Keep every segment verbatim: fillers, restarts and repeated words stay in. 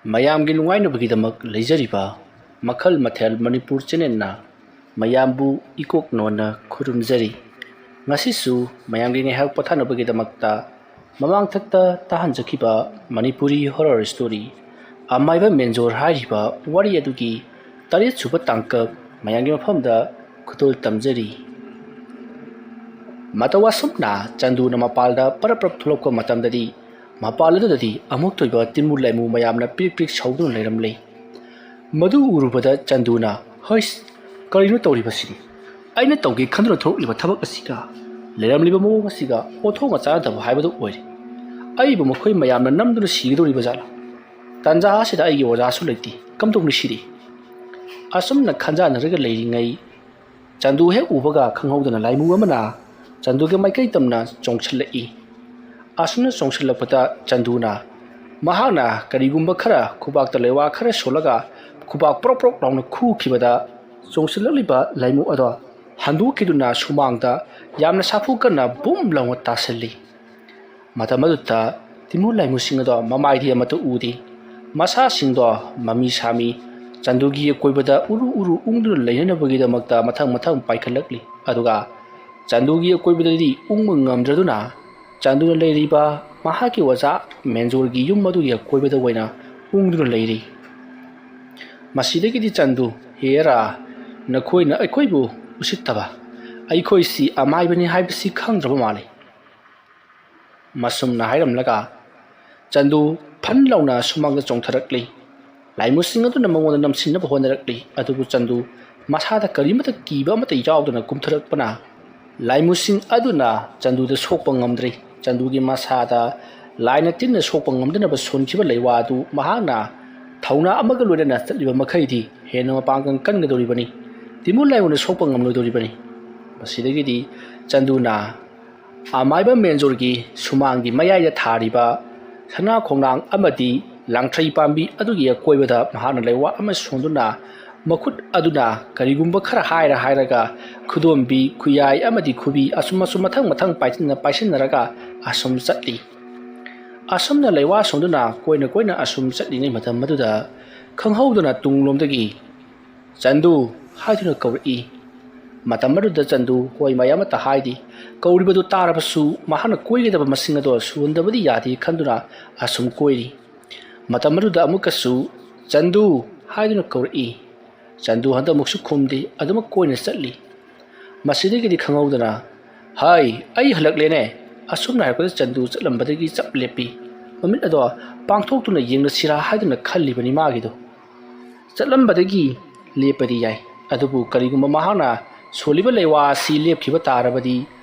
ꯃꯌꯥꯝꯒꯤ ꯅꯨꯡꯉꯥꯏꯅꯕꯒꯤꯗꯃꯛ ꯂꯩꯖꯔꯤꯕ ꯃꯈꯜ ꯃꯊꯦꯜ ꯃꯅꯤꯄꯨꯔ ꯆꯦꯅꯦꯜꯅ ꯃꯌꯥꯝꯕꯨ ꯏꯀꯣꯛ ꯅꯣꯟꯅ ꯈꯨꯔꯨꯝꯖꯔꯤ꯫ ꯉꯁꯤꯁꯨ ꯃꯌꯥꯝꯒꯤ ꯉꯥꯏꯍꯥꯛ ꯄꯣꯊꯥꯅꯕꯒꯤꯗꯃꯛꯇ ꯃꯃꯥꯡꯊꯛꯇ ꯇꯥꯍꯟꯖꯈꯤꯕ ꯃꯅꯤꯄꯨꯔꯤ ꯍꯣꯔꯔ ꯁ꯭ꯇꯣꯔꯤ ꯑꯃꯥꯏꯕ ꯃꯦꯟꯖꯣꯔ ꯍꯥꯏꯔꯤꯕ ꯋꯥꯔꯤ ꯑꯗꯨꯒꯤ ꯇꯔꯦꯠꯁꯨꯕ ꯇꯥꯡꯀꯛ ꯃꯌꯥꯝꯒꯤ ꯃꯐꯝꯗ ꯈꯨꯗꯣꯜ ꯇꯝꯖꯔꯤ꯫ ꯃꯇꯧ ꯑꯁꯨꯝꯅ ꯆꯟꯗꯨꯅ ꯃꯄꯥꯜꯗ ꯄꯔꯞ ꯄꯔꯞ ꯊꯣꯛꯂꯛꯄ ꯃꯇꯝꯗꯗꯤ ꯃꯄꯥꯜ ꯑꯗꯨꯗꯗꯤ ꯑꯃꯨꯛꯇꯣꯏꯕ ꯇꯤꯟꯃꯨ ꯂꯥꯏꯃꯨ ꯃꯌꯥꯝꯅ ꯄ꯭ꯔꯤꯛ ꯄ꯭ꯔꯤꯛ ꯁꯧꯗꯨꯅ ꯂꯩꯔꯝꯂꯦ꯫ ꯃꯗꯨ ꯎꯔꯨꯕꯗ ꯆꯟꯗꯨꯅ, "ꯍꯩꯁ, ꯀꯔꯤꯅꯣ ꯇꯧꯔꯤꯕꯁꯤꯗꯤ? ꯑꯩꯅ ꯇꯧꯒꯦ ꯈꯟꯗꯨꯅ ꯊꯣꯛꯂꯛꯂꯤꯕ ꯊꯕꯛ ꯑꯁꯤꯒ ꯂꯩꯔꯝꯂꯤꯕ ꯃꯑꯣꯡ ꯑꯁꯤꯒ ꯑꯣꯟꯊꯣꯛꯅ ꯆꯥꯟꯅꯗꯕ ꯍꯥꯏꯕꯗꯨ ꯑꯣꯏꯔꯦ꯫ ꯑꯩꯕꯨ ꯃꯈꯣꯏ ꯃꯌꯥꯝꯅ ꯅꯝꯗꯨꯅ ꯁꯤꯒꯗꯧꯔꯤꯕ ꯖꯥꯠꯂꯥ? ꯇꯥꯟꯖꯥ ꯑꯁꯤꯗ ꯑꯩꯒꯤ ꯑꯣꯖꯥꯁꯨ ꯂꯩꯇꯦ, ꯀꯝꯗꯧꯅꯤ ꯁꯤꯗꯤ?" ꯑꯁꯨꯝꯅ ꯈꯟꯖꯥꯟꯅꯔꯒ ꯂꯩꯔꯤꯉꯩ ꯆꯟꯗꯨ ꯍꯦꯛ ꯎꯕꯒ ꯈꯪꯍꯧꯗꯅ ꯂꯥꯏꯃꯨ ꯑꯃꯅ ꯆꯟꯗꯨꯒꯤ ꯃꯥꯏꯀꯩ ꯇꯝꯅ ꯆꯣꯡꯁꯤꯜꯂꯛꯏ꯫ ꯑꯁꯨꯝꯅ ꯆꯣꯡꯁꯤꯜꯂꯛꯄꯗ ꯆꯟꯗꯨꯅ ꯃꯍꯥꯛꯅ ꯀꯔꯤꯒꯨꯝꯕ ꯈꯔ ꯈꯨꯕꯥꯛꯇ ꯂꯩꯋꯥ ꯈꯔ ꯁꯣꯜꯂꯒ ꯈꯨꯕꯥꯛ ꯄ꯭ꯔꯣꯞ ꯄ꯭ꯔꯣꯞ ꯂꯥꯎꯅ ꯈꯨꯈꯤꯕꯗ ꯆꯣꯡꯁꯤꯜꯂꯛꯂꯤꯕ ꯂꯥꯏꯃꯨ ꯑꯗꯣ ꯍꯟꯗꯣꯛꯈꯤꯗꯨꯅ ꯁꯨꯃꯥꯡꯗ ꯌꯥꯝꯅ ꯁꯥꯐꯨ ꯀꯟꯅ ꯕꯨꯝ ꯂꯥꯎꯅ ꯇꯥꯁꯤꯜꯂꯤ꯫ ꯃꯇꯝ ꯑꯗꯨꯗ ꯇꯤꯃꯨ ꯂꯥꯏꯃꯨꯁꯤꯡ ꯑꯗꯣ ꯃꯃꯥꯏꯗꯤ ꯑꯃꯠꯇ ꯎꯗꯦ꯫ ꯃꯁꯥꯁꯤꯡꯗꯣ ꯃꯃꯤ ꯁꯥꯃꯤ ꯆꯟꯗꯨꯒꯤ ꯑꯀꯣꯏꯕꯗ ꯎꯔꯨ ꯎꯔꯨ ꯎꯪꯗꯨꯅ ꯂꯩꯅꯅꯕꯒꯤꯗꯃꯛꯇ ꯃꯊꯪ ꯃꯊꯪ ꯄꯥꯏꯈꯠꯂꯛꯂꯤ꯫ ꯑꯗꯨꯒ ꯆꯟꯗꯨꯒꯤ ꯑꯀꯣꯏꯕꯗꯗꯤ ꯎꯪꯕ ꯉꯝꯗ꯭ꯔꯗꯨꯅ ꯆꯟꯗꯨꯅ ꯂꯩꯔꯤꯕ ꯃꯍꯥꯛꯀꯤ ꯑꯣꯖꯥ ꯃꯦꯟꯖꯣꯔꯒꯤ ꯌꯨꯝ ꯑꯗꯨꯒꯤ ꯑꯀꯣꯏꯕꯗ ꯑꯣꯏꯅ ꯎꯪꯗꯨꯅ ꯂꯩꯔꯤ꯫ ꯃꯁꯤꯗꯒꯤꯗꯤ ꯆꯟꯗꯨ, "ꯍꯦꯔꯥ, ꯅꯈꯣꯏꯅ ꯑꯩꯈꯣꯏꯕꯨ ꯎꯁꯤꯠꯇꯕ, ꯑꯩꯈꯣꯏꯁꯤ ꯑꯃꯥꯏꯕꯅꯤ ꯍꯥꯏꯕꯁꯤ ꯈꯪꯗ꯭ꯔꯕ ꯃꯥꯜꯂꯤ"꯫ ꯃꯁꯨꯝꯅ ꯍꯥꯏꯔꯝꯂꯒ ꯆꯟꯗꯨ ꯐꯟ ꯂꯥꯎꯅ ꯁꯨꯃꯥꯡꯗ ꯆꯣꯡꯊꯔꯛꯂꯤ꯫ ꯂꯥꯏꯃꯨꯁꯤꯡ ꯑꯗꯨꯅ ꯃꯉꯣꯟꯗ ꯅꯝꯁꯤꯟꯅꯕ ꯍꯣꯠꯅꯔꯛꯂꯤ, ꯑꯗꯨꯕꯨ ꯆꯟꯗꯨ ꯃꯁꯥꯗ ꯀꯔꯤꯃꯠꯇ ꯀꯤꯕ ꯑꯃꯠꯇ ꯌꯥꯎꯗꯅ ꯀꯨꯝꯊꯔꯛꯄꯅ ꯂꯥꯏꯃꯨꯁꯤꯡ ꯑꯗꯨꯅ ꯆꯟꯗꯨꯗ ꯁꯣꯛꯄ ꯉꯝꯗ꯭ꯔꯤ꯫ ꯆꯟꯗꯨꯒꯤ ꯃꯁꯥꯗ ꯂꯥꯏꯅ ꯇꯤꯟꯅ ꯁꯣꯛꯄ ꯉꯝꯗꯅꯕ ꯁꯣꯟꯈꯤꯕ ꯂꯩꯋꯥ ꯑꯗꯨ ꯃꯍꯥꯛꯅ ꯊꯧꯅꯥ ꯑꯃꯒ ꯂꯣꯏꯅꯅ ꯆꯠꯂꯤꯕ ꯃꯈꯩꯗꯤ ꯍꯦꯟꯅ ꯃꯄꯥꯡꯒꯜ ꯀꯟꯒꯗꯧꯔꯤꯕꯅꯤ꯫ ꯇꯤꯃꯨ ꯂꯥꯏꯃꯨꯅ ꯁꯣꯛꯄ ꯉꯝꯂꯣꯏꯗꯧꯔꯤꯕꯅꯤ꯫ ꯃꯁꯤꯗꯒꯤꯗꯤ ꯆꯟꯗꯨꯅ ꯑꯃꯥꯏꯕ ꯃꯦꯟꯖꯣꯔꯒꯤ ꯁꯨꯃꯥꯡꯒꯤ ꯃꯌꯥꯏꯗ ꯊꯥꯔꯤꯕ ꯁꯅꯥ ꯈꯣꯡꯅꯥꯡ ꯑꯃꯗꯤ ꯂꯥꯡꯊ꯭ꯔꯩ ꯄꯥꯝꯕꯤ ꯑꯗꯨꯒꯤ ꯑꯀꯣꯏꯕꯗ ꯃꯍꯥꯛꯅ ꯂꯩꯋꯥ ꯑꯃ ꯁꯣꯟꯗꯨꯅ ꯃꯈꯨꯠ ꯑꯗꯨꯅ ꯀꯔꯤꯒꯨꯝꯕ ꯈꯔ ꯍꯥꯏꯔ ꯍꯥꯏꯔꯒ ꯈꯨꯗꯣꯝꯕꯤ, ꯈꯨꯌꯥꯏ ꯑꯃꯗꯤ ꯈꯨꯕꯤ ꯑꯁꯨꯝ ꯑꯁꯨꯝ ꯃꯊꯪ ꯃꯊꯪ ꯄꯥꯏꯁꯤꯟꯅ ꯄꯥꯏꯁꯤꯟꯅꯔꯒ ꯑꯁꯨꯝ ꯆꯠꯂꯤ꯫ ꯑꯁꯨꯝꯅ ꯂꯩꯋꯥ ꯁꯣꯟꯗꯨꯅ ꯀꯣꯏꯅ ꯀꯣꯏꯅ ꯑꯁꯨꯝ ꯆꯠꯂꯤꯉꯩ ꯃꯇꯝ ꯑꯗꯨꯗ ꯈꯪꯍꯧꯗꯅ ꯇꯨꯡꯂꯣꯝꯗꯒꯤ "ꯆꯟꯗꯨ" ꯍꯥꯏꯗꯨꯅ ꯀꯧꯔꯛꯏ꯫ ꯃꯇꯝ ꯑꯗꯨꯗ ꯆꯟꯗꯨ ꯍꯣꯏ ꯃꯌꯥꯝ ꯑꯃꯠꯇ ꯍꯥꯏꯗꯦ꯫ ꯀꯧꯔꯤꯕꯗꯨ ꯇꯥꯔꯕꯁꯨ ꯃꯍꯥꯛꯅ ꯀꯣꯏꯒꯗꯕ ꯃꯁꯤꯡ ꯑꯗꯣ ꯁꯨꯍꯟꯗꯕꯗꯤ ꯌꯥꯗꯦ ꯈꯟꯗꯨꯅ ꯑꯁꯨꯝ ꯀꯣꯏꯔꯤ꯫ ꯃꯇꯝ ꯑꯗꯨꯗ ꯑꯃꯨꯛꯀꯁꯨ "ꯆꯟꯗꯨ" ꯍꯥꯏꯗꯨꯅ ꯀꯧꯔꯛꯏ꯫ ꯆꯟꯗꯨ ꯍꯟꯗꯛꯃꯨꯛꯁꯨ ꯈꯨꯝꯗꯦ, ꯑꯗꯨꯃꯛ ꯀꯣꯏꯅ ꯆꯠꯂꯤ꯫ ꯃꯁꯤꯗꯒꯤꯗꯤ ꯈꯪꯍꯧꯗꯅ "ꯍꯥꯏ, ꯑꯩ ꯍꯜꯂꯛꯂꯦꯅꯦ" ꯑꯁꯨꯝꯅ ꯍꯥꯏꯔꯛꯄꯗ ꯆꯟꯗꯨ ꯆꯠꯂꯝꯕꯗꯒꯤ ꯆꯞ ꯂꯦꯞꯄꯤ꯫ ꯃꯃꯤꯠ ꯑꯗꯣ ꯄꯥꯡꯊꯣꯛꯇꯨꯅ ꯌꯦꯡꯂꯁꯤꯔꯥ ꯍꯥꯏꯗꯨꯅ ꯈꯜꯂꯤꯕꯅꯤ ꯃꯥꯒꯤꯗꯣ꯫ ꯆꯠꯂꯝꯕꯗꯒꯤ ꯂꯦꯞꯄꯗꯤ ꯌꯥꯏ, ꯑꯗꯨꯕꯨ ꯀꯔꯤꯒꯨꯝꯕ ꯃꯍꯥꯛꯅ ꯁꯣꯜꯂꯤꯕ ꯂꯩꯋꯥ ꯑꯁꯤ ꯂꯦꯞꯈꯤꯕ ꯇꯥꯔꯕꯗꯤ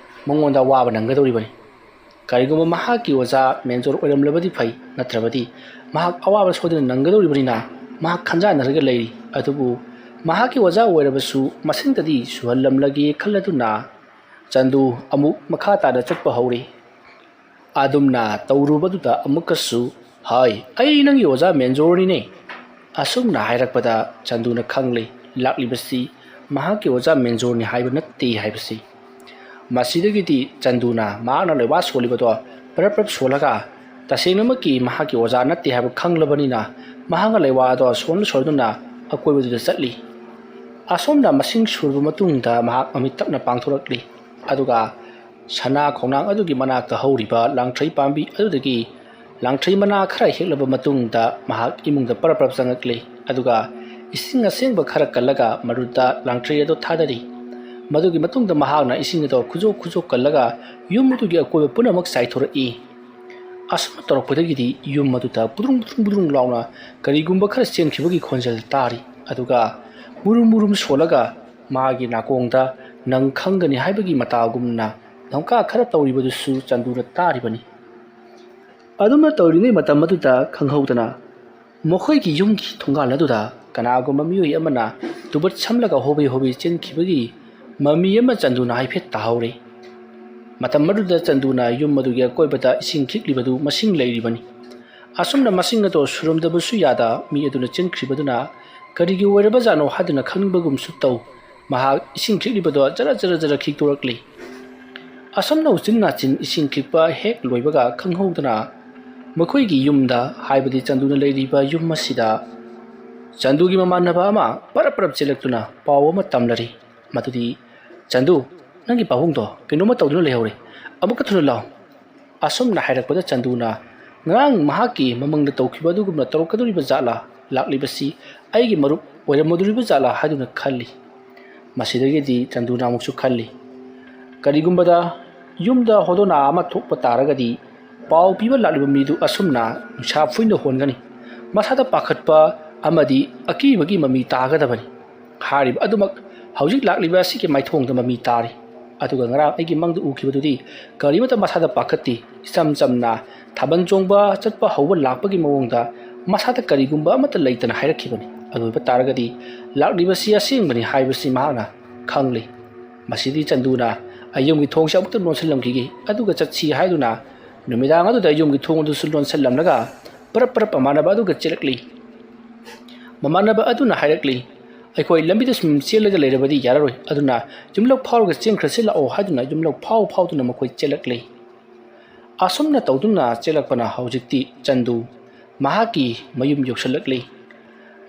ꯃꯉꯣꯟꯗ ꯑꯋꯥꯕ ꯅꯪꯒꯗꯧꯔꯤꯕꯅꯤ꯫ ꯀꯔꯤꯒꯨꯝꯕ ꯃꯍꯥꯛꯀꯤ ꯑꯣꯖꯥ ꯃꯦꯟꯖꯣꯔ ꯑꯣꯏꯔꯝꯂꯕꯗꯤ ꯐꯩ, ꯅꯠꯇ꯭ꯔꯕꯗꯤ ꯃꯍꯥꯛ ꯑꯋꯥꯕ ꯁꯣꯏꯗꯅ ꯅꯪꯒꯗꯧꯔꯤꯕꯅꯤꯅ ꯃꯍꯥꯛ ꯈꯟꯖꯥꯟꯅꯔꯒ ꯂꯩꯔꯤ꯫ ꯑꯗꯨꯕꯨ ꯃꯍꯥꯛꯀꯤ ꯑꯣꯖꯥ ꯑꯣꯏꯔꯕꯁꯨ ꯃꯁꯤꯡꯗꯗꯤ ꯁꯨꯍꯜꯂꯝꯂꯒꯦ ꯈꯜꯂꯗꯨꯅ ꯆꯟꯗꯨ ꯑꯃꯨꯛ ꯃꯈꯥ ꯇꯥꯅ ꯆꯠꯄ ꯍꯧꯔꯤ꯫ ꯑꯗꯨꯝꯅ ꯇꯧꯔꯨꯕꯗꯨꯗ ꯑꯃꯨꯛꯀꯁꯨ "ꯍꯥꯏ, ꯑꯩ ꯅꯪꯒꯤ ꯑꯣꯖꯥ ꯃꯦꯟꯖꯣꯔꯅꯤꯅꯦ" ꯑꯁꯨꯝꯅ ꯍꯥꯏꯔꯛꯄꯗ ꯆꯟꯗꯨꯅ ꯈꯪꯂꯦ ꯂꯥꯛꯂꯤꯕꯁꯤ ꯃꯍꯥꯛꯀꯤ ꯑꯣꯖꯥ ꯃꯦꯟꯖꯣꯔꯅꯤ ꯍꯥꯏꯕ ꯅꯠꯇꯦ ꯍꯥꯏꯕꯁꯤ꯫ ꯃꯁꯤꯗꯒꯤꯗꯤ ꯆꯟꯗꯨꯅ ꯃꯍꯥꯛꯅ ꯂꯩꯋꯥ ꯁꯣꯜꯂꯤꯕꯗꯣ ꯄꯔꯞ ꯄꯔꯞ ꯁꯣꯜꯂꯒ ꯇꯁꯦꯡꯅꯃꯛꯀꯤ ꯃꯍꯥꯛꯀꯤ ꯑꯣꯖꯥ ꯅꯠꯇꯦ ꯍꯥꯏꯕ ꯈꯪꯂꯕꯅꯤꯅ ꯃꯍꯥꯛꯅ ꯂꯩꯋꯥ ꯑꯗꯣ ꯁꯣꯟ ꯁꯣꯏꯗꯨꯅ ꯑꯀꯣꯏꯕꯗꯨꯗ ꯆꯠꯂꯤ꯫ ꯑꯁꯣꯝꯗ ꯃꯁꯤꯡ ꯁꯨꯔꯕ ꯃꯇꯨꯡꯗ ꯃꯍꯥꯛ ꯃꯃꯤꯠ ꯇꯞꯅ ꯄꯥꯡꯊꯣꯔꯛꯂꯤ꯫ ꯑꯗꯨꯒ ꯁꯅꯥ ꯈꯣꯡꯅꯥꯡ ꯑꯗꯨꯒꯤ ꯃꯅꯥꯛꯇ ꯍꯧꯔꯤꯕ ꯂꯥꯡꯊ꯭ꯔꯩ ꯄꯥꯝꯕꯤ ꯑꯗꯨꯗꯒꯤ ꯂꯥꯡꯊ꯭ꯔꯩ ꯃꯅꯥ ꯈꯔ ꯍꯦꯛꯂꯕ ꯃꯇꯨꯡꯗ ꯃꯍꯥꯛ ꯏꯃꯨꯡꯗ ꯄꯔꯞ ꯄꯔꯞ ꯆꯪꯉꯛꯂꯤ꯫ ꯑꯗꯨꯒ ꯏꯁꯤꯡ ꯑꯁꯦꯡꯕ ꯈꯔ ꯀꯜꯂꯒ ꯃꯗꯨꯗ ꯂꯥꯡꯊ꯭ꯔꯩ ꯑꯗꯨ ꯊꯥꯗꯔꯤ꯫ ꯃꯗꯨꯒꯤ ꯃꯇꯨꯡꯗ ꯃꯍꯥꯛꯅ ꯏꯁꯤꯡ ꯑꯗꯨ ꯈꯨꯖꯣꯛ ꯈꯨꯖꯣꯛ ꯀꯜꯂꯒ ꯌꯨꯝ ꯑꯗꯨꯒꯤ ꯑꯀꯣꯏꯕ ꯄꯨꯝꯅꯃꯛ ꯆꯥꯏꯊꯣꯔꯛꯏ꯫ ꯑꯁꯨꯝꯅ ꯇꯧꯔꯛꯄꯗꯒꯤꯗꯤ ꯌꯨꯝ ꯑꯗꯨꯗ ꯄꯨꯗ꯭ꯔꯨꯡ ꯄꯨꯗ꯭ꯔꯨꯡ ꯄꯨꯗ꯭ꯔꯨꯡ ꯂꯥꯎꯅ ꯀꯔꯤꯒꯨꯝꯕ ꯈꯔ ꯆꯦꯟꯈꯤꯕꯒꯤ ꯈꯣꯟꯖꯦꯜ ꯇꯥꯔꯤ꯫ ꯑꯗꯨꯒ ꯃꯨꯔꯨꯝ ꯃꯨꯔꯨꯝ ꯁꯣꯜꯂꯒ ꯃꯥꯒꯤ ꯅꯥꯀꯣꯡꯗ "ꯅꯪ ꯈꯪꯒꯅꯤ" ꯍꯥꯏꯕꯒꯤ ꯃꯇꯥꯒꯨꯝꯅ ꯙꯝꯀꯥ ꯈꯔ ꯇꯧꯔꯤꯕꯗꯨꯁꯨ ꯆꯟꯗꯨꯅ ꯇꯥꯔꯤꯕꯅꯤ꯫ ꯑꯗꯨꯝꯅ ꯇꯧꯔꯤꯉꯩ ꯃꯇꯝ ꯑꯗꯨꯗ ꯈꯪꯍꯧꯗꯅ ꯃꯈꯣꯏꯒꯤ ꯌꯨꯝꯒꯤ ꯊꯣꯡꯒꯥꯜ ꯑꯗꯨꯗ ꯀꯅꯥꯒꯨꯝꯕ ꯃꯤꯑꯣꯏ ꯑꯃꯅ ꯇꯨꯕꯠ ꯁꯝꯂꯒ ꯍꯣꯕꯦ ꯍꯣꯕꯦ ꯆꯦꯟꯈꯤꯕꯒꯤ ꯃꯃꯤ ꯑꯃ ꯆꯟꯗꯨꯅ ꯍꯥꯏꯐꯦꯠ ꯇꯥꯍꯧꯔꯦ꯫ ꯃꯇꯝ ꯑꯗꯨꯗ ꯆꯟꯗꯨꯅ ꯌꯨꯝ ꯑꯗꯨꯒꯤ ꯑꯀꯣꯏꯕꯗ ꯏꯁꯤꯡ ꯈꯤꯛꯂꯤꯕꯗꯨ ꯃꯁꯤꯡ ꯂꯩꯔꯤꯕꯅꯤ꯫ ꯑꯁꯨꯝꯅ ꯃꯁꯤꯡ ꯑꯗꯨ ꯁꯨꯔꯝꯗꯕꯁꯨ ꯌꯥꯗ ꯃꯤ ꯑꯗꯨꯅ ꯆꯦꯟꯈ꯭ꯔꯤꯕꯗꯨꯅ ꯀꯔꯤꯒꯤ ꯑꯣꯏꯔꯕꯖꯥꯠꯅꯣ ꯍꯥꯏꯗꯨꯅ ꯈꯪꯅꯤꯡꯕꯒꯨꯝꯁꯨ ꯇꯧ꯫ ꯃꯍꯥꯛ ꯏꯁꯤꯡ ꯈꯤꯛꯂꯤꯕꯗꯣ ꯖꯔ ꯖꯔ ꯖꯔ ꯈꯤꯛꯇꯣꯔꯛꯂꯤ꯫ ꯑꯁꯨꯝꯅ ꯎꯆꯤꯟ ꯅꯥꯆꯤꯟ ꯏꯁꯤꯡ ꯈꯤꯛꯄ ꯍꯦꯛ ꯂꯣꯏꯕꯒ ꯈꯪꯍꯧꯗꯅ ꯃꯈꯣꯏꯒꯤ ꯌꯨꯝꯗ, ꯍꯥꯏꯕꯗꯤ ꯆꯟꯗꯨꯅ ꯂꯩꯔꯤꯕ ꯌꯨꯝ ꯑꯁꯤꯗ, ꯆꯟꯗꯨꯒꯤ ꯃꯃꯥꯟꯅꯕ ꯑꯃ ꯄꯔꯞ ꯄꯔꯞ ꯆꯦꯜꯂꯛꯇꯨꯅ ꯄꯥꯎ ꯑꯃ ꯇꯝꯂꯔꯤ꯫ ꯃꯗꯨꯗꯤ, "ꯆꯟꯗꯨ, ꯅꯪꯒꯤ ꯄꯥꯕꯨꯡꯗꯣ ꯀꯩꯅꯣꯝꯃ ꯇꯧꯗꯨꯅ ꯂꯩꯍꯧꯔꯦ꯫ ꯑꯃꯨꯛꯀ ꯊꯨꯅ ꯂꯥꯛꯑꯣ꯫" ꯑꯁꯨꯝꯅ ꯍꯥꯏꯔꯛꯄꯗ ꯆꯟꯗꯨꯅ, "ꯉꯔꯥꯡ ꯃꯍꯥꯛꯀꯤ ꯃꯃꯪꯗ ꯇꯧꯈꯤꯕ ꯑꯗꯨꯒꯨꯝꯅ ꯇꯧꯔꯛꯀꯗꯧꯔꯤꯕ ꯖꯥꯠꯂꯥ? ꯂꯥꯛꯂꯤꯕꯁꯤ ꯑꯩꯒꯤ ꯃꯔꯨꯞ ꯑꯣꯏꯔꯝꯃꯗꯣꯔꯤꯕ ꯖꯥꯠꯂꯥ?" ꯍꯥꯏꯗꯨꯅ ꯈꯜꯂꯤ꯫ ꯃꯁꯤꯗꯒꯤꯗꯤ ꯆꯟꯗꯨꯅ ꯑꯃꯨꯛꯁꯨ ꯈꯜꯂꯤ, ꯀꯔꯤꯒꯨꯝꯕꯗ ꯌꯨꯝꯗ ꯍꯣꯗꯣꯅꯥ ꯑꯃ ꯊꯣꯛꯄ ꯇꯥꯔꯒꯗꯤ, ꯄꯥꯎ ꯄꯤꯕ ꯂꯥꯛꯂꯤꯕ ꯃꯤꯗꯨ ꯑꯁꯨꯝꯅ ꯅꯨꯡꯁꯥ ꯐꯨꯏꯅ ꯍꯣꯟꯒꯅꯤ꯫ ꯃꯁꯥꯗ ꯄꯥꯈꯠꯄ ꯑꯃꯗꯤ ꯑꯀꯤꯕꯒꯤ ꯃꯃꯤ ꯇꯥꯒꯗꯕꯅꯤ꯫ ꯍꯥꯏꯔꯤꯕ ꯑꯗꯨꯃꯛ ꯍꯧꯖꯤꯛ ꯂꯥꯛꯂꯤꯕ ꯑꯁꯤꯒꯤ ꯃꯥꯏꯊꯣꯡꯗ ꯃꯃꯤ ꯇꯥꯔꯤ꯫ ꯑꯗꯨꯒ ꯉꯔꯥꯡ ꯑꯩꯒꯤ ꯃꯪꯗ ꯎꯈꯤꯕꯗꯨꯗꯤ ꯀꯔꯤꯃꯠꯇ ꯃꯁꯥꯗ ꯄꯥꯈꯠꯇꯦ꯫ ꯏꯆꯝ ꯆꯝꯅ ꯊꯥꯕꯜ ꯆꯣꯡꯕ ꯆꯠꯄ ꯍꯧꯕ ꯂꯥꯛꯄꯒꯤ ꯃꯑꯣꯡꯗ ꯃꯁꯥꯗ ꯀꯔꯤꯒꯨꯝꯕ ꯑꯃꯠꯇ ꯂꯩꯇꯅ ꯍꯥꯏꯔꯛꯈꯤꯕꯅꯤ꯫ ꯑꯗꯨ ꯑꯣꯏꯕ ꯇꯥꯔꯒꯗꯤ ꯂꯥꯛꯂꯤꯕꯁꯤ ꯑꯁꯦꯡꯕꯅꯤ ꯍꯥꯏꯕꯁꯤ ꯃꯍꯥꯛꯅ ꯈꯪꯂꯤ꯫ ꯃꯁꯤꯗꯤ ꯆꯟꯗꯨꯅ ꯑꯩ ꯌꯨꯝꯒꯤ ꯊꯣꯡꯁꯤ ꯑꯃꯨꯛꯇ ꯂꯣꯟꯁꯤꯜꯂꯝꯈꯤꯒꯦ, ꯑꯗꯨꯒ ꯆꯠꯁꯤ ꯍꯥꯏꯗꯨꯅ ꯅꯨꯃꯤꯗꯥꯡ ꯑꯗꯨꯗ ꯌꯨꯝꯒꯤ ꯊꯣꯡ ꯑꯗꯨꯁꯨ ꯂꯣꯟꯁꯤꯜꯂꯝꯂꯒ ꯄꯔꯞ ꯄꯔꯞ ꯃꯃꯥꯟꯅꯕ ꯑꯗꯨꯒ ꯆꯦꯜꯂꯛꯂꯤ꯫ ꯃꯃꯥꯟꯅꯕ ꯑꯗꯨꯅ ꯍꯥꯏꯔꯛꯂꯤ, "ꯑꯩꯈꯣꯏ ꯂꯝꯕꯤꯗ ꯁꯨꯝ ꯆꯦꯜꯂꯒ ꯂꯩꯔꯕꯗꯤ ꯌꯥꯔꯔꯣꯏ, ꯑꯗꯨꯅ ꯌꯨꯝꯂꯛ ꯐꯥꯎꯔꯒ ꯆꯦꯟꯈ꯭ꯔꯁꯤ ꯂꯥꯛꯑꯣ" ꯍꯥꯏꯗꯨꯅ ꯌꯨꯝꯂꯛ ꯐꯥꯎ ꯐꯥꯎꯗꯨꯅ ꯃꯈꯣꯏ ꯆꯦꯜꯂꯛꯂꯤ꯫ ꯑꯁꯨꯝꯅ ꯇꯧꯗꯨꯅ ꯆꯦꯜꯂꯛꯄꯅ ꯍꯧꯖꯤꯛꯇꯤ ꯆꯟꯗꯨ ꯃꯍꯥꯛꯀꯤ ꯃꯌꯨꯝ ꯌꯧꯁꯤꯜꯂꯛꯂꯤ꯫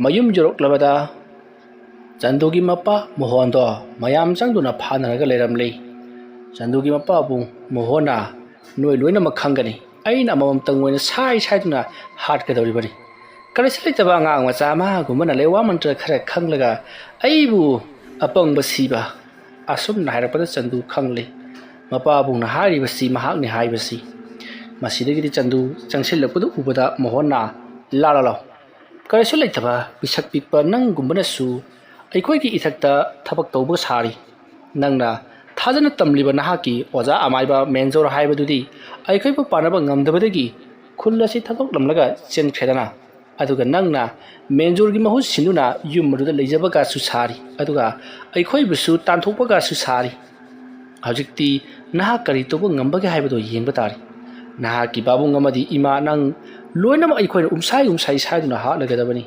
ꯃꯌꯨꯝ ꯌꯧꯔꯛꯂꯕꯗ ꯆꯟꯗꯨꯒꯤ ꯃꯄꯥ ꯃꯣꯍꯣꯟꯗꯣ ꯃꯌꯥꯝ ꯆꯪꯗꯨꯅ ꯐꯥꯅꯔꯒ ꯂꯩꯔꯝꯂꯤ꯫ ꯆꯟꯗꯨꯒꯤ ꯃꯄꯥꯕꯨ ꯃꯣꯍꯣꯟꯅ, "ꯅꯣꯏ ꯂꯣꯏꯅꯃꯛ ꯈꯪꯒꯅꯤ, ꯑꯩꯅ ꯑꯃꯃꯝꯇꯪ ꯑꯣꯏꯅ ꯁꯥꯏ ꯁꯥꯏꯗꯨꯅ ꯍꯥꯠꯀꯗꯧꯔꯤꯕꯅꯤ꯫ ꯀꯔꯤꯁꯨ ꯂꯩꯇꯕ ꯑꯉꯥꯡ ꯃꯆꯥ ꯑꯃꯒꯨꯝꯕꯅ ꯂꯩꯋꯥ ꯃꯟꯇ꯭ꯔ ꯈꯔ ꯈꯪꯂꯒ ꯑꯩꯕꯨ ꯑꯄꯪꯕ ꯁꯤꯕ?" ꯑꯁꯨꯝꯅ ꯍꯥꯏꯔꯛꯄꯗ ꯆꯟꯗꯨ ꯈꯪꯂꯦ꯫ ꯃꯄꯥꯕꯨꯡꯅ ꯍꯥꯏꯔꯤꯕꯁꯤ ꯃꯍꯥꯛꯅꯤ ꯍꯥꯏꯕꯁꯤ꯫ ꯃꯁꯤꯗꯒꯤꯗꯤ ꯆꯟꯗꯨ ꯆꯪꯁꯤꯜꯂꯛꯄꯗꯨ ꯎꯕꯗ ꯃꯣꯍꯣꯟꯅ, "ꯂꯥ ꯂꯥ ꯂꯥꯎ, ꯀꯔꯤꯁꯨ ꯂꯩꯇꯕ ꯄꯤꯁꯛ ꯄꯤꯛꯄ ꯅꯪꯒꯨꯝꯕꯅꯁꯨ ꯑꯩꯈꯣꯏꯒꯤ ꯏꯊꯛꯇ ꯊꯕꯛ ꯇꯧꯕ ꯁꯥꯔꯤ꯫ ꯅꯪꯅ ꯊꯥꯖꯅ ꯇꯝꯂꯤꯕ ꯅꯍꯥꯛꯀꯤ ꯑꯣꯖꯥ ꯑꯃꯥꯏꯕ ꯃꯦꯟꯖꯣꯔ ꯍꯥꯏꯕꯗꯨꯗꯤ ꯑꯩꯈꯣꯏꯕꯨ ꯄꯥꯟꯅꯕ ꯉꯝꯗꯕꯗꯒꯤ ꯈꯨꯜ ꯑꯁꯤ ꯊꯥꯗꯣꯛꯂꯝꯂꯒ ꯆꯦꯟꯈ꯭ꯔꯦꯗꯅ꯫ ꯑꯗꯨꯒ ꯅꯪꯅ ꯃꯦꯟꯖꯣꯔꯒꯤ ꯃꯍꯨꯠ ꯁꯤꯟꯗꯨꯅ ꯌꯨꯝ ꯑꯗꯨꯗ ꯂꯩꯖꯕꯒꯁꯨ ꯁꯥꯔꯤ, ꯑꯗꯨꯒ ꯑꯩꯈꯣꯏꯕꯨꯁꯨ ꯇꯥꯟꯊꯣꯛꯄꯒꯁꯨ ꯁꯥꯔꯤ꯫ ꯍꯧꯖꯤꯛꯇꯤ ꯅꯍꯥꯛ ꯀꯔꯤ ꯇꯧꯕ ꯉꯝꯕꯒꯦ ꯍꯥꯏꯕꯗꯨ ꯌꯦꯡꯕ ꯇꯥꯔꯤ꯫ ꯅꯍꯥꯛꯀꯤ ꯄꯥꯕꯨꯡ ꯑꯃꯗꯤ ꯏꯃꯥ, ꯅꯪ ꯂꯣꯏꯅꯃꯛ ꯑꯩꯈꯣꯏꯅ ꯎꯝꯁꯥꯏ ꯎꯝꯁꯥꯏ ꯁꯥꯏꯗꯨꯅ ꯍꯥꯠꯂꯒꯗꯕꯅꯤ꯫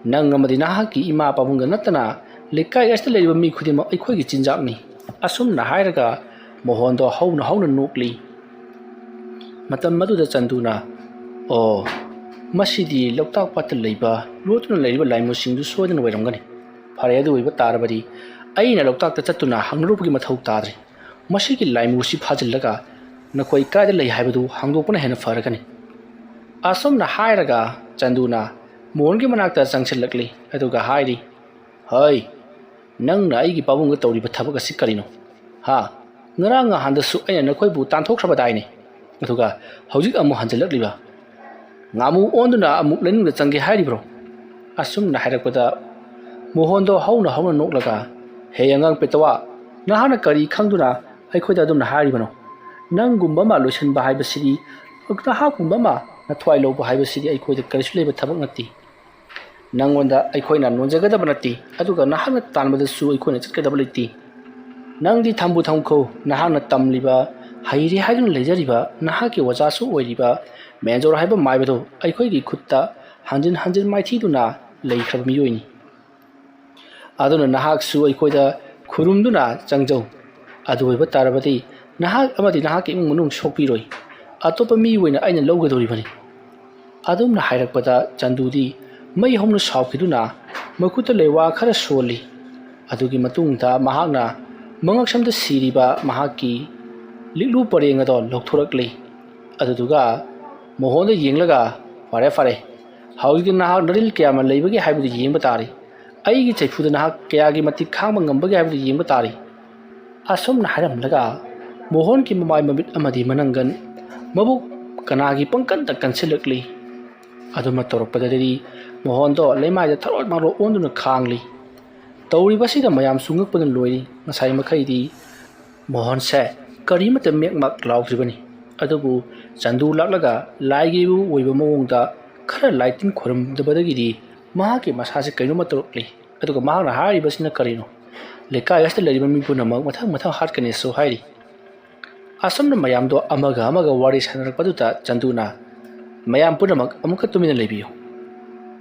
ꯅꯪ ꯑꯃꯗꯤ ꯅꯍꯥꯛꯀꯤ ꯏꯃꯥ ꯄꯥꯕꯨꯡꯗ ꯅꯠꯇꯅ ꯂꯩꯀꯥꯏ ꯑꯁꯤꯗ ꯂꯩꯔꯤꯕ ꯃꯤ ꯈꯨꯗꯤꯡꯃꯛ ꯑꯩꯈꯣꯏꯒꯤ ꯆꯤꯟꯖꯥꯛꯅꯤ꯫" ꯑꯁꯨꯝꯅ ꯍꯥꯏꯔꯒ ꯃꯣꯍꯣꯟꯗꯣ ꯍꯧꯅ ꯍꯧꯅ ꯅꯣꯛꯂꯤ꯫ ꯃꯇꯝ ꯑꯗꯨꯗ ꯆꯟꯗꯨꯅ, ꯑꯣ, ꯃꯁꯤꯗꯤ ꯂꯣꯛꯇꯥꯛ ꯄꯥꯠꯇ ꯂꯩꯕ ꯂꯣꯠꯇꯨꯅ ꯂꯩꯔꯤꯕ ꯂꯥꯏꯃꯨꯁꯤꯡꯗꯨ ꯁꯣꯏꯗꯅ ꯑꯣꯏꯔꯝꯒꯅꯤ꯫ ꯐꯔꯦ, ꯑꯗꯨ ꯑꯣꯏꯕ ꯇꯥꯔꯕꯗꯤ ꯑꯩꯅ ꯂꯣꯛꯇꯥꯛꯇ ꯆꯠꯇꯨꯅ ꯍꯪꯂꯨꯕꯒꯤ ꯃꯊꯧ ꯇꯥꯗ꯭ꯔꯦ꯫ ꯃꯁꯤꯒꯤ ꯂꯥꯏꯃꯨꯁꯤ ꯐꯥꯖꯤꯜꯂꯒ ꯅꯈꯣꯏ ꯀꯥꯏꯗ ꯂꯩ ꯍꯥꯏꯕꯗꯨ ꯍꯪꯗꯣꯛꯄꯅ ꯍꯦꯟꯅ ꯐꯔꯒꯅꯤ꯫ ꯑꯁꯨꯝꯅ ꯍꯥꯏꯔꯒ ꯆꯟꯗꯨꯅ ꯃꯣꯍꯟꯒꯤ ꯃꯅꯥꯛꯇ ꯆꯪꯁꯤꯜꯂꯛꯂꯤ, ꯑꯗꯨꯒ ꯍꯥꯏꯔꯤ, "ꯍꯩ, ꯅꯪꯅ ꯑꯩꯒꯤ ꯄꯥꯕꯨꯡꯒ ꯇꯧꯔꯤꯕ ꯊꯕꯛ ꯑꯁꯤ ꯀꯔꯤꯅꯣ? ꯍꯥ? ꯉꯔꯥꯡ ꯅꯍꯥꯟꯗꯁꯨ ꯑꯩꯅ ꯅꯈꯣꯏꯕꯨ ꯇꯥꯟꯊꯣꯛꯈ꯭ꯔꯕꯗꯥꯏꯅꯦ? ꯑꯗꯨꯒ ꯍꯧꯖꯤꯛ ꯑꯃꯨꯛ ꯍꯟꯖꯤꯜꯂꯛꯂꯤꯕ? ꯉꯥꯃꯨ ꯑꯣꯟꯗꯨꯅ ꯑꯃꯨꯛ ꯂꯩꯅꯨꯡꯗ ꯆꯪꯒꯦ ꯍꯥꯏꯔꯤꯕ꯭ꯔꯣ?" ꯑꯁꯨꯝꯅ ꯍꯥꯏꯔꯛꯄꯗ ꯃꯣꯍꯟꯗꯣ ꯍꯧꯅ ꯍꯧꯅ ꯅꯣꯛꯂꯒ, "ꯍꯦ ꯑꯉꯥꯡ ꯄꯦꯇꯋꯥ, ꯅꯍꯥꯛꯅ ꯀꯔꯤ ꯈꯪꯗꯨꯅ ꯑꯩꯈꯣꯏꯗ ꯑꯗꯨꯝꯅ ꯍꯥꯏꯔꯤꯕꯅꯣ? ꯅꯪꯒꯨꯝꯕ ꯑꯃ ꯂꯣꯏꯁꯤꯟꯕ ꯍꯥꯏꯕꯁꯤꯗꯤ, ꯅꯍꯥꯛꯀꯨꯝꯕ ꯑꯃ ꯅꯊ꯭ꯋꯥꯏ ꯂꯧꯕ ꯍꯥꯏꯕꯁꯤꯗꯤ ꯑꯩꯈꯣꯏꯗ ꯀꯔꯤꯁꯨ ꯂꯩꯕ ꯊꯕꯛ ꯅꯠꯇꯦ꯫ ꯅꯪꯉꯣꯟꯗ ꯑꯩꯈꯣꯏꯅ ꯅꯣꯟꯖꯒꯗꯕ ꯅꯠꯇꯦ, ꯑꯗꯨꯒ ꯅꯍꯥꯛꯅ ꯇꯥꯟꯕꯗꯁꯨ ꯑꯩꯈꯣꯏꯅ ꯆꯠꯀꯗꯕ ꯂꯩꯇꯦ꯫ ꯅꯪꯗꯤ ꯊꯝꯕꯨ ꯊꯝꯈꯣ, ꯅꯍꯥꯛꯅ ꯇꯝꯂꯤꯕ, ꯍꯩꯔꯦ ꯍꯥꯏꯗꯨꯅ ꯂꯩꯖꯔꯤꯕ ꯅꯍꯥꯛꯀꯤ ꯑꯣꯖꯥꯁꯨ ꯑꯣꯏꯔꯤꯕ ꯃꯦꯟꯖꯣꯔ ꯍꯥꯏꯕ ꯃꯥꯏꯕꯗꯨ ꯑꯩꯈꯣꯏꯒꯤ ꯈꯨꯠꯇ ꯍꯟꯖꯤꯟ ꯍꯟꯖꯤꯟ ꯃꯥꯏꯊꯤꯗꯨꯅ ꯂꯩꯈ꯭ꯔꯕ ꯃꯤꯑꯣꯏꯅꯤ꯫ ꯑꯗꯨꯅ ꯅꯍꯥꯛꯁꯨ ꯑꯩꯈꯣꯏꯗ ꯈꯨꯔꯨꯝꯗꯨꯅ ꯆꯪꯖꯧ꯫ ꯑꯗꯨ ꯑꯣꯏꯕ ꯇꯥꯔꯕꯗꯤ ꯅꯍꯥꯛ ꯑꯃꯗꯤ ꯅꯍꯥꯛꯀꯤ ꯏꯃꯨꯡ ꯃꯅꯨꯡ ꯁꯣꯛꯄꯤꯔꯣꯏ꯫ ꯑꯇꯣꯞꯄ ꯃꯤ ꯑꯣꯏꯅ ꯑꯩꯅ ꯂꯧꯒꯗꯧꯔꯤꯕꯅꯤ꯫" ꯑꯗꯨꯝꯅ ꯍꯥꯏꯔꯛꯄꯗ ꯆꯟꯗꯨꯗꯤ ꯃꯩ ꯍꯧꯅ ꯁꯥꯎꯈꯤꯗꯨꯅ ꯃꯈꯨꯠꯇ ꯂꯩꯋꯥ ꯈꯔ ꯁꯣꯜꯂꯤ꯫ ꯑꯗꯨꯒꯤ ꯃꯇꯨꯡꯗ ꯃꯍꯥꯛꯅ ꯃꯉꯛꯁꯝꯗ ꯁꯤꯔꯤꯕ ꯃꯍꯥꯛꯀꯤ ꯂꯤꯛꯂꯨ ꯄꯔꯦꯡ ꯑꯗꯣ ꯂꯧꯊꯣꯔꯛꯂꯤ꯫ ꯑꯗꯨꯗꯨꯒ ꯃꯣꯍꯣꯟꯗ ꯌꯦꯡꯂꯒ, "ꯐꯔꯦ, ꯐꯔꯦ, ꯍꯧꯖꯤꯛꯇꯤ ꯅꯍꯥꯛ ꯅꯔꯤꯜ ꯀꯌꯥꯝꯅ ꯂꯩꯕꯒꯦ ꯍꯥꯏꯕꯗꯨ ꯌꯦꯡꯕ ꯇꯥꯔꯦ꯫ ꯑꯩꯒꯤ ꯆꯩꯐꯨꯗ ꯅꯍꯥꯛ ꯀꯌꯥꯒꯤ ꯃꯇꯤꯛ ꯈꯥꯡꯕ ꯉꯝꯕꯒꯦ ꯍꯥꯏꯕꯗꯨ ꯌꯦꯡꯕ ꯇꯥꯔꯦ꯫" ꯑꯁꯨꯝꯅ ꯍꯥꯏꯔꯝꯂꯒ ꯃꯣꯍꯣꯟꯒꯤ ꯃꯃꯥꯏ, ꯃꯃꯤꯠ ꯑꯃꯗꯤ ꯃꯅꯪꯒꯟ, ꯃꯕꯨꯛ ꯀꯅꯥꯒꯤ ꯄꯪꯀꯟꯗ ꯀꯟꯁꯤꯜꯂꯛꯂꯤ꯫ ꯑꯗꯨꯃ ꯇꯧꯔꯛꯄꯗꯗꯤ ꯃꯣꯍꯣꯟꯗꯣ ꯂꯩꯃꯥꯏꯗ ꯊꯔꯣꯠ ꯃꯥꯔꯣꯠ ꯑꯣꯟꯗꯨꯅ ꯈꯥꯡꯂꯤ꯫ ꯇꯧꯔꯤꯕꯁꯤꯗ ꯃꯌꯥꯝꯁꯨ ꯉꯛꯄꯅ ꯂꯣꯏꯔꯤ꯫ ꯉꯁꯥꯏ ꯃꯈꯩꯗꯤ ꯃꯣꯍꯣꯟꯁꯦ ꯀꯔꯤꯃꯠꯇ ꯃꯦꯛ ꯃꯥꯛ ꯂꯥꯎꯗ꯭ꯔꯤꯕꯅꯤ꯫ ꯑꯗꯨꯕꯨ ꯆꯟꯗꯨ ꯂꯥꯛꯂꯒ ꯂꯥꯏꯒꯤ ꯏꯕꯨ ꯑꯣꯏꯕ ꯃꯑꯣꯡꯗ ꯈꯔ ꯂꯥꯏꯇꯤꯟ ꯈꯣꯏꯔꯝꯗꯕꯗꯒꯤꯗꯤ ꯃꯍꯥꯛꯀꯤ ꯃꯁꯥꯁꯦ ꯀꯩꯅꯣꯝꯃ ꯇꯧꯔꯛꯂꯤ꯫ ꯑꯗꯨꯒ ꯃꯍꯥꯛꯅ ꯍꯥꯏꯔꯤꯕꯁꯤꯅ ꯀꯔꯤꯅꯣ? "ꯂꯩꯀꯥꯏ ꯑꯁꯤꯗ ꯂꯩꯔꯤꯕ ꯃꯤ ꯄꯨꯝꯅꯃꯛ ꯃꯊꯪ ꯃꯊꯪ ꯍꯥꯠꯀꯅꯤꯁꯨ" ꯍꯥꯏꯔꯤ꯫ ꯑꯁꯨꯝꯅ ꯃꯌꯥꯝꯗꯣ ꯑꯃꯒ ꯑꯃꯒ ꯋꯥꯔꯤ ꯁꯥꯟꯅꯔꯛꯄꯗꯨꯗ ꯆꯟꯗꯨꯅ, "ꯃꯌꯥꯝ ꯄꯨꯝꯅꯃꯛ ꯑꯃꯨꯛꯀ ꯇꯨꯃꯤꯟꯅ ꯂꯩꯕꯤꯌꯨ꯫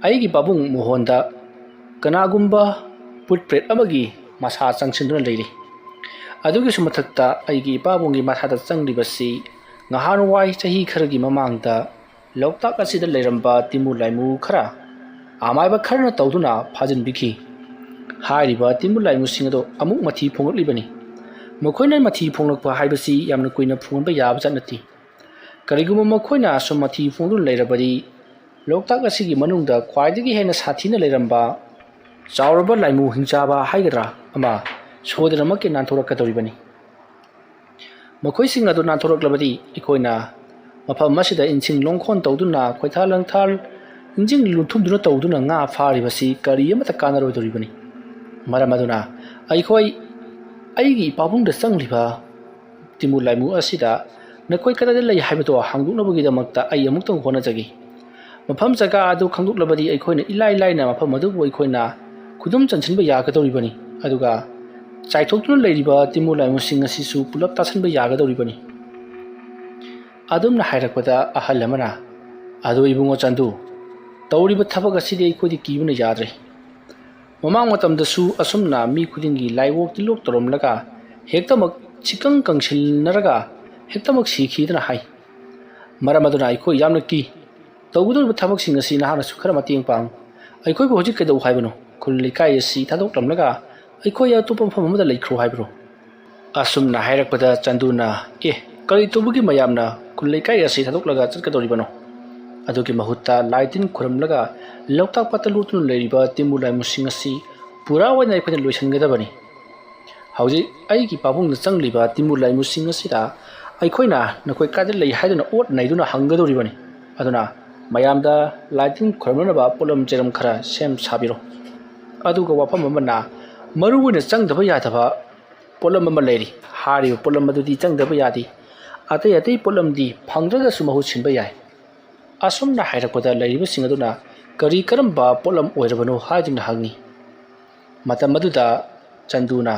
ꯑꯩꯒꯤ ꯄꯥꯕꯨꯡ ꯃꯣꯍꯣꯟꯗ ꯀꯅꯥꯒꯨꯝꯕ ꯄꯨꯠ ꯄ꯭ꯔꯦꯠ ꯑꯃꯒꯤ ꯃꯁꯥ ꯆꯪꯁꯤꯟꯗꯨꯅ ꯂꯩꯔꯤ꯫ ꯑꯗꯨꯒꯤꯁꯨ ꯃꯊꯛꯇ ꯑꯩꯒꯤ ꯏꯄꯥꯕꯨꯡꯒꯤ ꯃꯁꯥꯗ ꯆꯪꯂꯤꯕꯁꯤ ꯉꯍꯥꯟꯋꯥꯏ ꯆꯍꯤ ꯈꯔꯒꯤ ꯃꯃꯥꯡꯗ ꯂꯣꯛꯇꯥꯛ ꯑꯁꯤꯗ ꯂꯩꯔꯝꯕ ꯇꯤꯃꯨ ꯂꯥꯏꯃꯨ ꯈꯔ ꯑꯃꯥꯏꯕ ꯈꯔꯅ ꯇꯧꯗꯨꯅ ꯐꯥꯖꯤꯟꯕꯤꯈꯤ꯫ ꯍꯥꯏꯔꯤꯕ ꯇꯤꯃꯨ ꯂꯥꯏꯃꯨꯁꯤꯡ ꯑꯗꯨ ꯑꯃꯨꯛ ꯃꯊꯤ ꯐꯣꯡꯂꯛꯂꯤꯕꯅꯤ꯫ ꯃꯈꯣꯏꯅ ꯃꯊꯤ ꯐꯣꯡꯂꯛꯄ ꯍꯥꯏꯕꯁꯤ ꯌꯥꯝꯅ ꯀꯨꯏꯅ ꯐꯣꯡꯍꯟꯕ ꯌꯥꯕ ꯖꯥꯠ ꯅꯠꯇꯦ꯫ ꯀꯔꯤꯒꯨꯝꯕ ꯃꯈꯣꯏꯅ ꯑꯁꯨꯝ ꯃꯊꯤ ꯐꯣꯡꯗꯨꯅ ꯂꯩꯔꯕꯗꯤ, ꯂꯣꯛꯇꯥꯛ ꯑꯁꯤꯒꯤ ꯃꯅꯨꯡꯗ ꯈ꯭ꯋꯥꯏꯗꯒꯤ ꯍꯦꯟꯅ ꯁꯥꯊꯤꯅ ꯂꯩꯔꯝꯕ ꯆꯥꯎꯔꯕ ꯂꯥꯏꯃꯨ ꯍꯤꯡꯆꯥꯕ ꯍꯥꯏꯒꯗ꯭ꯔꯥ ꯑꯃ ꯁꯣꯏꯗꯅꯃꯛꯀꯤ ꯅꯥꯟꯊꯣꯔꯛꯀꯗꯧꯔꯤꯕꯅꯤ꯫ ꯃꯈꯣꯏꯁꯤꯡ ꯑꯗꯨ ꯅꯥꯟꯊꯣꯔꯛꯂꯕꯗꯤ ꯑꯩꯈꯣꯏꯅ ꯃꯐꯝ ꯑꯁꯤꯗ ꯏꯟꯁꯤꯡ ꯂꯣꯡꯈꯣꯟ ꯇꯧꯗꯨꯅ, ꯈꯣꯏꯊꯥ ꯂꯪꯊꯥꯜ, ꯏꯟꯁꯤꯡ ꯂꯨꯟꯊꯨꯝꯗꯨꯅ ꯇꯧꯗꯨꯅ ꯉꯥ ꯐꯥꯔꯤꯕꯁꯤ ꯀꯔꯤ ꯑꯃꯠꯇ ꯀꯥꯟꯅꯔꯣꯏꯗꯧꯔꯤꯕꯅꯤ꯫ ꯃꯔꯝ ꯑꯗꯨꯅ ꯑꯩꯈꯣꯏ ꯑꯩꯒꯤ ꯏꯄꯥꯕꯨꯡꯗ ꯆꯪꯂꯤꯕ ꯇꯤꯃꯨ ꯂꯥꯏꯃꯨ ꯑꯁꯤꯗ ꯅꯈꯣꯏ ꯀꯗꯥꯏꯗ ꯂꯩ ꯍꯥꯏꯕꯗꯣ ꯍꯥꯡꯗꯣꯛꯅꯕꯒꯤꯗꯃꯛꯇ ꯑꯩ ꯑꯃꯨꯛꯇꯪ ꯍꯣꯠꯅꯖꯒꯦ꯫ ꯃꯐꯝ ꯖꯒꯥ ꯑꯗꯨ ꯈꯪꯗꯣꯛꯂꯕꯗꯤ ꯑꯩꯈꯣꯏꯅ ꯏꯂꯥꯏ ꯂꯥꯏꯅ ꯃꯐꯝ ꯑꯗꯨꯕꯨ ꯑꯩꯈꯣꯏꯅ ꯈꯨꯗꯨꯝ ꯆꯟꯁꯤꯟꯕ ꯌꯥꯒꯗꯧꯔꯤꯕꯅꯤ꯫ ꯑꯗꯨꯒ ꯆꯥꯏꯊꯣꯛꯇꯨꯅ ꯂꯩꯔꯤꯕ ꯇꯤꯃꯨ ꯂꯥꯏꯃꯨꯁꯤꯡ ꯑꯁꯤꯁꯨ ꯄꯨꯂꯞ ꯇꯥꯁꯤꯟꯕ ꯌꯥꯒꯗꯧꯔꯤꯕꯅꯤ꯫ ꯑꯗꯨꯝꯅ ꯍꯥꯏꯔꯛꯄꯗ ꯑꯍꯜ ꯑꯃꯅ, "ꯑꯗꯨ ꯏꯕꯨꯡꯉꯣ ꯆꯥꯟꯗꯨ, ꯇꯧꯔꯤꯕ ꯊꯕꯛ ꯑꯁꯤꯗꯤ ꯑꯩꯈꯣꯏꯗꯤ ꯀꯤꯕꯅ ꯌꯥꯗ꯭ꯔꯦ꯫ ꯃꯃꯥꯡ ꯃꯇꯝꯗꯁꯨ ꯑꯁꯨꯝꯅ ꯃꯤ ꯈꯨꯗꯤꯡꯒꯤ ꯂꯥꯏꯑꯣꯛ ꯇꯤꯜꯂꯣꯛ ꯇꯧꯔꯝꯂꯒ ꯍꯦꯛꯇꯃꯛ ꯁꯤꯀꯪ ꯀꯪꯁꯤꯟꯅꯔꯒ ꯍꯦꯛꯇꯃꯛ ꯁꯤꯈꯤꯗꯅ ꯍꯥꯏ꯫ ꯃꯔꯝ ꯑꯗꯨꯅ ꯑꯩꯈꯣꯏ ꯌꯥꯝꯅ ꯀꯤ꯫ ꯇꯧꯒꯗꯧꯔꯤꯕ ꯊꯕꯛꯁꯤꯡ ꯑꯁꯤ ꯅꯍꯥꯛꯅꯁꯨ ꯈꯔ ꯃꯇꯦꯡ ꯄꯥꯡ꯫ ꯑꯩꯈꯣꯏꯕꯨ ꯍꯧꯖꯤꯛ ꯀꯩꯗꯧ ꯍꯥꯏꯕꯅꯣ? ꯈꯨꯜ ꯂꯩꯀꯥꯏ ꯑꯁꯤ ꯊꯥꯗꯣꯛꯂꯝꯂꯒ ꯑꯩꯈꯣꯏ ꯑꯇꯣꯞꯄ ꯃꯐꯝ ꯑꯃꯗ ꯂꯩꯈ꯭ꯔꯣ ꯍꯥꯏꯕ꯭ꯔꯣ?" ꯑꯁꯨꯝꯅ ꯍꯥꯏꯔꯛꯄꯗ ꯆꯟꯗꯨꯅ, "ꯑꯦ, ꯀꯔꯤ ꯇꯧꯕꯒꯤ ꯃꯌꯥꯝꯅ ꯈꯨꯜ ꯂꯩꯀꯥꯏ ꯑꯁꯤ ꯊꯥꯗꯣꯛꯂꯒ ꯆꯠꯀꯗꯧꯔꯤꯕꯅꯣ? ꯑꯗꯨꯒꯤ ꯃꯍꯨꯠꯇ ꯂꯥꯏ ꯇꯤꯟ ꯈꯨꯔꯨꯝꯂꯒ ꯂꯣꯛꯇꯥꯛ ꯄꯥꯠꯇ ꯂꯣꯠꯇꯨꯅ ꯂꯩꯔꯤꯕ ꯇꯤꯃꯨ ꯂꯥꯏꯃꯨꯁꯤꯡ ꯑꯁꯤ ꯄꯨꯔꯥ ꯑꯣꯏꯅ ꯑꯩꯈꯣꯏꯅ ꯂꯣꯏꯁꯤꯟꯒꯗꯕꯅꯤ꯫ ꯍꯧꯖꯤꯛ ꯑꯩꯒꯤ ꯄꯥꯕꯨꯡꯗ ꯆꯪꯂꯤꯕ ꯇꯤꯃꯨ ꯂꯥꯏꯃꯨꯁꯤꯡ ꯑꯁꯤꯗ ꯑꯩꯈꯣꯏꯅ ꯅꯈꯣꯏ ꯀꯥꯏꯗ ꯂꯩ ꯍꯥꯏꯗꯨꯅ ꯑꯣꯠ ꯅꯩꯗꯨꯅ ꯍꯪꯒꯗꯧꯔꯤꯕꯅꯤ꯫ ꯑꯗꯨꯅ ꯃꯌꯥꯝꯗ ꯂꯥꯏ ꯇꯤꯟ ꯈꯨꯔꯨꯝꯅꯅꯕ ꯄꯣꯠꯂꯝ ꯆꯩꯔꯝ ꯈꯔ ꯁꯦꯝ ꯁꯥꯕꯤꯔꯣ꯫ ꯑꯗꯨꯒ ꯋꯥꯐꯝ ꯑꯃꯅ, ꯃꯔꯨ ꯑꯣꯏꯅ ꯆꯪꯗꯕ ꯌꯥꯗꯕ ꯄꯣꯠꯂꯝ ꯑꯃ ꯂꯩꯔꯤ꯫ ꯍꯥꯏꯔꯤꯕ ꯄꯣꯠꯂꯝ ꯑꯗꯨꯗꯤ ꯆꯪꯗꯕ ꯌꯥꯗꯦ꯫ ꯑꯇꯩ ꯑꯇꯩ ꯄꯣꯠꯂꯝꯗꯤ ꯐꯪꯗ꯭ꯔꯒꯁꯨ ꯃꯍꯨꯠ ꯁꯤꯟꯕ ꯌꯥꯏ꯫" ꯑꯁꯨꯝꯅ ꯍꯥꯏꯔꯛꯄꯗ ꯂꯩꯔꯤꯕꯁꯤꯡ ꯑꯗꯨꯅ ꯀꯔꯤ ꯀꯔꯝꯕ ꯄꯣꯠꯂꯝ ꯑꯣꯏꯔꯕꯅꯣ ꯍꯥꯏꯗꯨꯅ ꯍꯪꯉꯤ꯫ ꯃꯇꯝ ꯑꯗꯨꯗ ꯆꯟꯗꯨꯅ,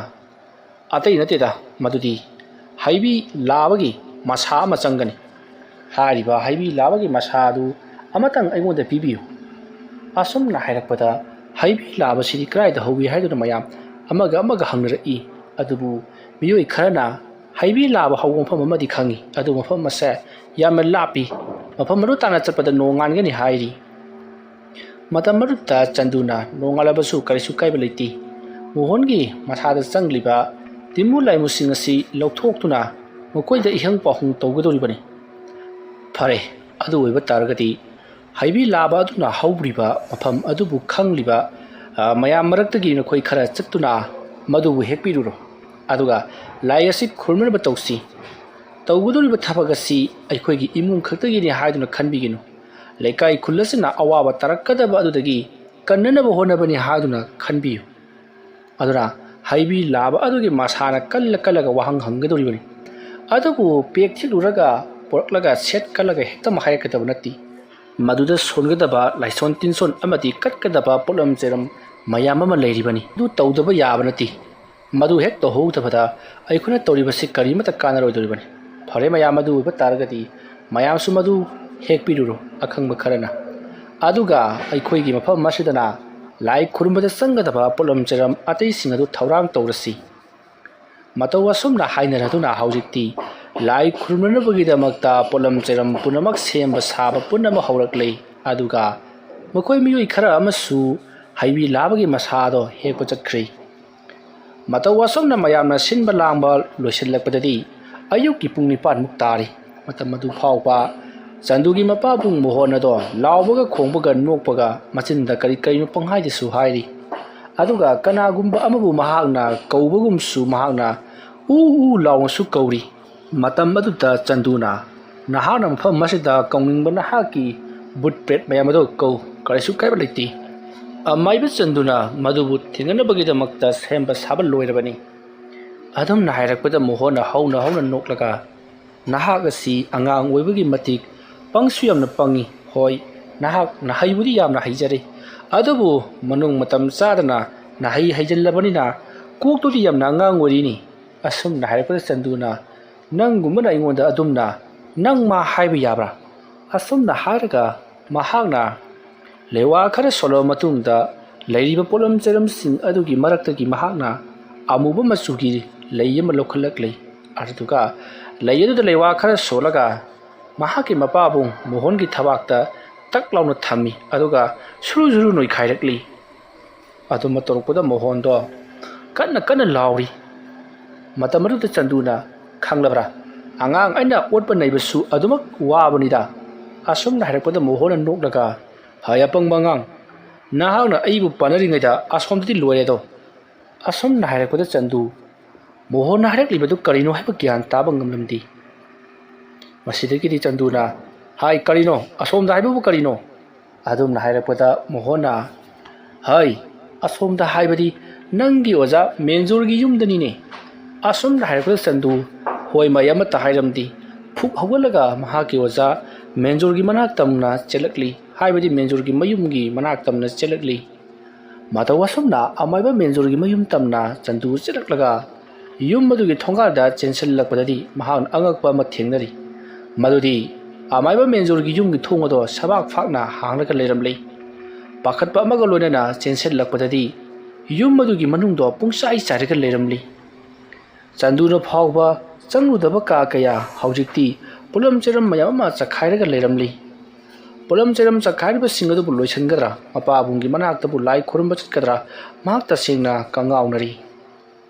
"ꯑꯇꯩ ꯅꯠꯇꯦꯗ, ꯃꯗꯨꯗꯤ ꯍꯩꯕꯤ ꯂꯥꯕꯒꯤ ꯃꯁꯥ ꯑꯃ ꯆꯪꯒꯅꯤ꯫ ꯍꯥꯏꯔꯤꯕ ꯍꯩꯕꯤ ꯂꯥꯕꯒꯤ ꯃꯁꯥ ꯑꯗꯨ ꯑꯃꯇꯪ ꯑꯩꯉꯣꯟꯗ ꯄꯤꯕꯤꯌꯨ꯫" ꯑꯁꯨꯝꯅ ꯍꯥꯏꯔꯛꯄꯗ, "ꯍꯩꯕꯤ ꯂꯥꯕꯁꯤꯗꯤ ꯀꯗꯥꯏꯗ ꯍꯧꯏ?" ꯍꯥꯏꯗꯨꯅ ꯃꯌꯥꯝ ꯑꯃꯒ ꯑꯃꯒ ꯍꯪꯅꯔꯛꯏ꯫ ꯑꯗꯨꯕꯨ ꯃꯤꯑꯣꯏ ꯈꯔꯅ ꯍꯩꯕꯤ ꯂꯥꯕ ꯍꯧꯕ ꯃꯐꯝ ꯑꯃꯗꯤ ꯈꯪꯏ, ꯑꯗꯨ ꯃꯐꯝ ꯑꯁꯦ ꯌꯥꯝꯅ ꯂꯥꯞꯄꯤ, ꯃꯐꯝ ꯑꯗꯨ ꯇꯥꯟꯅ ꯆꯠꯄꯗ ꯅꯣꯡꯉꯥꯟꯒꯅꯤ ꯍꯥꯏꯔꯤ꯫ ꯃꯇꯝ ꯑꯗꯨꯗ ꯆꯟꯗꯨꯅ ꯅꯣꯡꯉꯥꯜꯂꯕꯁꯨ ꯀꯔꯤꯁꯨ ꯀꯥꯏꯕ ꯂꯩꯇꯦ꯫ ꯃꯣꯍꯟꯒꯤ ꯃꯁꯥꯗ ꯆꯪꯂꯤꯕ ꯇꯤꯟꯃꯨ ꯂꯥꯏꯃꯨꯁꯤꯡ ꯑꯁꯤ ꯂꯧꯊꯣꯛꯇꯨꯅ ꯃꯈꯣꯏꯗ ꯏꯍꯪ ꯄꯥꯎꯍꯪ ꯇꯧꯒꯗꯧꯔꯤꯕꯅꯤ꯫ ꯐꯔꯦ, ꯑꯗꯨ ꯑꯣꯏꯕ ꯇꯥꯔꯒꯗꯤ ꯍꯩꯕꯤ ꯂꯥꯕ ꯑꯗꯨꯅ ꯍꯧꯔꯤꯕ ꯃꯐꯝ ꯑꯗꯨꯕꯨ ꯈꯪꯂꯤꯕ, ꯑ, ꯃꯌꯥꯝ ꯃꯔꯛꯇꯒꯤ ꯅꯈꯣꯏ ꯈꯔ ꯆꯠꯇꯨꯅ ꯃꯗꯨꯕꯨ ꯍꯦꯛꯄꯤꯔꯨꯔꯣ꯫ ꯑꯗꯨꯒ ꯂꯥꯏ ꯑꯁꯤ ꯈꯨꯔꯨꯝꯅꯕ ꯇꯧꯁꯤ꯫ ꯇꯧꯒꯗꯧꯔꯤꯕ ꯊꯕꯛ ꯑꯁꯤ ꯑꯩꯈꯣꯏꯒꯤ ꯏꯃꯨꯡ ꯈꯛꯇꯒꯤꯅꯤ ꯍꯥꯏꯗꯨꯅ ꯈꯟꯕꯤꯒꯅꯨ꯫ ꯂꯩꯀꯥꯏ ꯈꯨꯜ ꯑꯁꯤꯅ ꯑꯋꯥꯕ ꯇꯥꯔꯛꯀꯗꯕ ꯑꯗꯨꯗꯒꯤ ꯀꯟꯅꯅꯕ ꯍꯣꯠꯅꯕꯅꯤ ꯍꯥꯏꯗꯨꯅ ꯈꯟꯕꯤꯌꯨ꯫ ꯑꯗꯨꯅ ꯍꯩꯕꯤ ꯂꯥꯕ ꯑꯗꯨꯒꯤ ꯃꯁꯥꯅ ꯀꯜꯂ ꯀꯜꯂꯒ ꯋꯥꯍꯪ ꯍꯪꯒꯗꯧꯔꯤꯕꯅꯤ꯫ ꯑꯗꯨꯕꯨ ꯄꯦꯛ ꯊꯤꯠꯂꯨꯔꯒ ꯄꯨꯔꯛꯂꯒ ꯁꯦꯠ ꯀꯜꯂꯒ ꯍꯦꯛꯇ ꯍꯥꯏꯔꯛꯀꯗꯕ ꯅꯠꯇꯦ꯫ ꯃꯗꯨꯗ ꯁꯣꯟꯒꯗꯕ ꯂꯥꯏꯁꯣꯟ ꯇꯤꯟꯁꯣꯟ ꯑꯃꯗꯤ ꯀꯠꯀꯗꯕ ꯄꯣꯠꯂꯝ ꯆꯩꯔꯝ ꯃꯌꯥꯝ ꯑꯃ ꯂꯩꯔꯤꯕꯅꯤ꯫ ꯑꯗꯨ ꯇꯧꯗꯕ ꯌꯥꯕ ꯅꯠꯇꯦ꯫ ꯃꯗꯨ ꯍꯦꯛ ꯇꯧꯍꯧꯗꯕꯗ ꯑꯩꯈꯣꯏꯅ ꯇꯧꯔꯤꯕꯁꯤ ꯀꯔꯤꯃꯠꯇ ꯀꯥꯟꯅꯔꯣꯏꯗꯧꯔꯤꯕꯅꯤ꯫ ꯐꯔꯦ, ꯃꯌꯥꯝ ꯑꯗꯨ ꯑꯣꯏꯕ ꯇꯥꯔꯒꯗꯤ ꯃꯌꯥꯝꯁꯨ ꯃꯗꯨ ꯍꯦꯛꯄꯤꯔꯨꯔꯣ, ꯑꯈꯪꯕ ꯈꯔꯅ꯫ ꯑꯗꯨꯒ ꯑꯩꯈꯣꯏꯒꯤ ꯃꯐꯝ ꯑꯁꯤꯗꯅ ꯂꯥꯏ ꯈꯨꯔꯨꯝꯕꯗ ꯆꯪꯒꯗꯕ ꯄꯣꯠꯂꯝ ꯆꯩꯔꯝ ꯑꯇꯩꯁꯤꯡ ꯑꯗꯨ ꯊꯧꯔꯥꯡ ꯇꯧꯔꯁꯤ꯫ ꯃꯇꯧ ꯑꯁꯨꯝꯅ ꯍꯥꯏꯅꯔꯗꯨꯅ ꯍꯧꯖꯤꯛꯇꯤ ꯂꯥꯏ ꯈꯨꯔꯨꯝꯅꯅꯕꯒꯤꯗꯃꯛꯇ ꯄꯣꯠꯂꯝ ꯆꯩꯔꯝ ꯄꯨꯝꯅꯃꯛ ꯁꯦꯝꯕ ꯁꯥꯕ ꯄꯨꯝꯅꯃꯛ ꯍꯧꯔꯛꯂꯦ꯫ ꯑꯗꯨꯒ ꯃꯈꯣꯏ ꯃꯤꯑꯣꯏ ꯈꯔ ꯑꯃꯁꯨ ꯍꯩꯕꯤ ꯂꯥꯕꯒꯤ ꯃꯁꯥꯗꯣ ꯍꯦꯛꯄ ꯆꯠꯈ꯭ꯔꯦ꯫ ꯃꯇꯧ ꯑꯁꯨꯝꯅ ꯃꯌꯥꯝꯅ ꯁꯤꯟꯕ ꯂꯥꯡꯕ ꯂꯣꯏꯁꯤꯜꯂꯛꯄꯗꯗꯤ ꯑꯌꯨꯛꯀꯤ ꯄꯨꯡ ꯅꯤꯄꯥꯟꯃꯨꯛ ꯇꯥꯔꯤ꯫ ꯃꯇꯝ ꯑꯗꯨ ꯐꯥꯎꯕ ꯆꯟꯗꯨꯒꯤ ꯃꯄꯥꯕꯨꯡ ꯃꯣꯍꯣꯟ ꯑꯗꯣ ꯂꯥꯎꯕꯒ ꯈꯣꯡꯕꯒ ꯅꯣꯛꯄꯒ ꯃꯆꯤꯟꯗ ꯀꯔꯤ ꯀꯔꯤꯅꯣ ꯄꯪꯍꯥꯏꯗꯁꯨ ꯍꯥꯏꯔꯤ꯫ ꯑꯗꯨꯒ ꯀꯅꯥꯒꯨꯝꯕ ꯑꯃꯕꯨ ꯃꯍꯥꯛꯅ ꯀꯧꯕꯒꯨꯝꯁꯨ ꯃꯍꯥꯛꯅ "ꯎ ꯎ" ꯂꯥꯎꯅꯁꯨ ꯀꯧꯔꯤ꯫ ꯃꯇꯝ ꯑꯗꯨꯗ ꯆꯟꯗꯨꯅ, "ꯅꯍꯥꯛꯅ ꯃꯐꯝ ꯑꯁꯤꯗ ꯀꯧꯅꯤꯡꯕ ꯅꯍꯥꯛꯀꯤ ꯕꯨꯠ ꯄ꯭ꯔꯦꯠ ꯃꯌꯥꯝ ꯑꯗꯨ ꯀꯧ, ꯀꯔꯤꯁꯨ ꯀꯥꯏꯕ ꯂꯩꯇꯦ꯫ ꯑꯃꯥꯏꯕ ꯆꯟꯗꯨꯅ ꯃꯗꯨꯕꯨ ꯊꯦꯡꯅꯅꯕꯒꯤꯗꯃꯛꯇ ꯁꯦꯝꯕ ꯁꯥꯕ ꯂꯣꯏꯔꯕꯅꯤ"꯫ ꯑꯗꯨꯝꯅ ꯍꯥꯏꯔꯛꯄꯗ ꯃꯣꯍꯣꯟꯅ ꯍꯧꯅ ꯍꯧꯅ ꯅꯣꯛꯂꯒ, "ꯅꯍꯥꯛ ꯑꯁꯤ ꯑꯉꯥꯡ ꯑꯣꯏꯕꯒꯤ ꯃꯇꯤꯛ ꯄꯪꯁꯨ ꯌꯥꯝꯅ ꯄꯪꯉꯤ꯫ ꯍꯣꯏ, ꯅꯍꯥꯛ ꯅꯍꯩꯕꯨꯗꯤ ꯌꯥꯝꯅ ꯍꯩꯖꯔꯦ, ꯑꯗꯨꯕꯨ ꯃꯅꯨꯡ ꯃꯇꯝ ꯆꯥꯗꯅ ꯅꯍꯩ ꯍꯩꯖꯤꯜꯂꯕꯅꯤꯅ ꯀꯣꯛꯇꯨꯗꯤ ꯌꯥꯝꯅ ꯑꯉꯥꯡ ꯑꯣꯏꯔꯤꯅꯤ"꯫ ꯑꯁꯨꯝꯅ ꯍꯥꯏꯔꯛꯄꯗ ꯆꯟꯗꯨꯅ, "ꯅꯪꯒꯨꯝꯕꯅ ꯑꯩꯉꯣꯟꯗ ꯑꯗꯨꯝꯅ "ꯅꯪ" ꯃꯥ ꯍꯥꯏꯕ ꯌꯥꯕ꯭ꯔꯥ?" ꯑꯁꯨꯝꯅ ꯍꯥꯏꯔꯒ ꯃꯍꯥꯛꯅ ꯂꯩꯋꯥ ꯈꯔ ꯁꯣꯜꯂꯕ ꯃꯇꯨꯡꯗ ꯂꯩꯔꯤꯕ ꯄꯣꯠꯂꯝ ꯆꯩꯔꯝꯁꯤꯡ ꯑꯗꯨꯒꯤ ꯃꯔꯛꯇꯒꯤ ꯃꯍꯥꯛꯅ ꯑꯃꯨꯕ ꯃꯆꯨꯒꯤ ꯂꯩ ꯑꯃ ꯂꯧꯈꯠꯂꯛꯂꯦ꯫ ꯑꯗꯨꯗꯨꯒ ꯂꯩ ꯑꯗꯨꯗ ꯂꯩꯋꯥ ꯈꯔ ꯁꯣꯜꯂꯒ ꯃꯍꯥꯛꯀꯤ ꯃꯄꯥꯕꯨꯡ ꯃꯣꯍꯣꯟꯒꯤ ꯊꯕꯥꯛꯇ ꯇꯛ ꯂꯥꯎꯅ ꯊꯝꯃꯤ, ꯑꯗꯨꯒ ꯁꯨꯔꯨ ꯁꯨꯔꯨ ꯅꯣꯏꯈꯥꯏꯔꯛꯂꯤ꯫ ꯑꯗꯨꯝꯅ ꯇꯧꯔꯛꯄꯗ ꯃꯣꯍꯣꯟꯗꯣ ꯀꯟꯅ ꯀꯟꯅ ꯂꯥꯎꯔꯤ꯫ ꯃꯇꯝ ꯑꯗꯨꯗ ꯆꯟꯗꯨꯅ, "ꯈꯪꯂꯕ꯭ꯔꯥ? ꯑꯉꯥꯡ ꯑꯩꯅ ꯑꯣꯠꯄ ꯅꯩꯕꯁꯨ ꯑꯗꯨꯃꯛ ꯋꯥꯕꯅꯤꯗ"꯫ ꯑꯁꯨꯝꯅ ꯍꯥꯏꯔꯛꯄꯗ ꯃꯣꯍꯣꯟꯅ ꯅꯣꯛꯂꯒ, "ꯍꯩ ꯑꯄꯪꯕ ꯑꯉꯥꯡ, ꯅꯍꯥꯛꯅ ꯑꯩꯕꯨ ꯄꯥꯟꯅꯔꯤꯉꯩꯗ ꯑꯁꯣꯝꯗꯗꯤ ꯂꯣꯏꯔꯦꯗꯣ"꯫ ꯑꯁꯨꯝꯅ ꯍꯥꯏꯔꯛꯄꯗ ꯆꯟꯗꯨ ꯃꯣꯍꯣꯟꯅ ꯍꯥꯏꯔꯛꯂꯤꯕꯗꯨ ꯀꯔꯤꯅꯣ ꯍꯥꯏꯕ ꯒ꯭ꯌꯥꯟ ꯇꯥꯕ ꯉꯝꯂꯝꯗꯦ꯫ ꯃꯁꯤꯗꯒꯤꯗꯤ ꯆꯟꯗꯨꯅ, "ꯍꯥꯏ, ꯀꯔꯤꯅꯣ? ꯑꯁꯣꯝꯗ ꯍꯥꯏꯕꯕꯨ ꯀꯔꯤꯅꯣ?" ꯑꯗꯨꯝꯅ ꯍꯥꯏꯔꯛꯄꯗ ꯃꯣꯍꯣꯟꯅ, "ꯍꯥꯏ, ꯑꯁꯣꯝꯗ ꯍꯥꯏꯕꯗꯤ ꯅꯪꯒꯤ ꯑꯣꯖꯥ ꯃꯦꯟꯖꯣꯔꯒꯤ ꯌꯨꯝꯗꯅꯤꯅꯦ"꯫ ꯑꯁꯨꯝꯅ ꯍꯥꯏꯔꯛꯄꯗ ꯆꯟꯗꯨ ꯍꯣꯏ ꯃꯩ ꯑꯃꯠꯇ ꯍꯥꯏꯔꯝꯗꯦ꯫ ꯐꯨꯛ ꯍꯧꯒꯠꯂꯒ ꯃꯍꯥꯛꯀꯤ ꯑꯣꯖꯥ ꯃꯦꯟꯖꯣꯔꯒꯤ ꯃꯅꯥꯛ ꯇꯝꯅ ꯆꯦꯜꯂꯛꯂꯤ, ꯍꯥꯏꯕꯗꯤ ꯃꯦꯟꯖꯣꯔꯒꯤ ꯃꯌꯨꯝꯒꯤ ꯃꯅꯥꯛ ꯇꯝꯅ ꯆꯦꯜꯂꯛꯂꯤ꯫ ꯃꯇꯧ ꯑꯁꯨꯝꯅ ꯑꯃꯥꯏꯕ ꯃꯦꯟꯖꯣꯔꯒꯤ ꯃꯌꯨꯝ ꯇꯝꯅ ꯆꯟꯗꯨ ꯆꯦꯜꯂꯛꯂꯒ ꯌꯨꯝ ꯑꯗꯨꯒꯤ ꯊꯣꯡꯒꯥꯜꯗ ꯆꯦꯟꯁꯤꯜꯂꯛꯄꯗꯗꯤ ꯃꯍꯥꯛꯅ ꯑꯉꯛꯄ ꯑꯃ ꯊꯦꯡꯅꯔꯤ꯫ ꯃꯗꯨꯗꯤ ꯑꯃꯥꯏꯕ ꯃꯦꯟꯖꯣꯔꯒꯤ ꯌꯨꯝꯒꯤ ꯊꯣꯡ ꯑꯗꯣ ꯁꯕꯥꯛ ꯐꯥꯛꯅ ꯍꯥꯡꯂꯒ ꯂꯩꯔꯝꯂꯤ꯫ ꯄꯥꯈꯠꯄ ꯑꯃꯒ ꯂꯣꯏꯅꯅ ꯆꯦꯟꯁꯤꯜꯂꯛꯄꯗꯗꯤ ꯌꯨꯝ ꯑꯗꯨꯒꯤ ꯃꯅꯨꯡꯗꯣ ꯄꯨꯡꯆꯥꯏ ꯆꯥꯏꯔꯒ ꯂꯩꯔꯝꯂꯤ꯫ ꯆꯟꯗꯨꯅ ꯐꯥꯎꯕ ꯆꯪꯂꯨꯗꯕ ꯀꯥ ꯀꯌꯥ ꯍꯧꯖꯤꯛꯇꯤ ꯄꯣꯠꯂꯝ ꯆꯩꯔꯝ ꯃꯌꯥꯝ ꯑꯃ ꯆꯈꯥꯏꯔꯒ ꯂꯩꯔꯝꯂꯤ꯫ ꯄꯣꯠꯂꯝ ꯆꯩꯔꯝ ꯆꯈꯥꯏꯔꯤꯕꯁꯤꯡ ꯑꯗꯨꯕꯨ ꯂꯣꯏꯁꯤꯟꯒꯗ꯭ꯔꯥ, ꯃꯄꯥꯕꯨꯡꯒꯤ ꯃꯅꯥꯛꯇꯕꯨ ꯂꯥꯏ ꯈꯨꯔꯨꯝꯕ ꯆꯠꯀꯗ꯭ꯔꯥ, ꯃꯍꯥꯛ ꯇꯁꯦꯡꯅ ꯀꯉꯥꯎꯅꯔꯤ꯫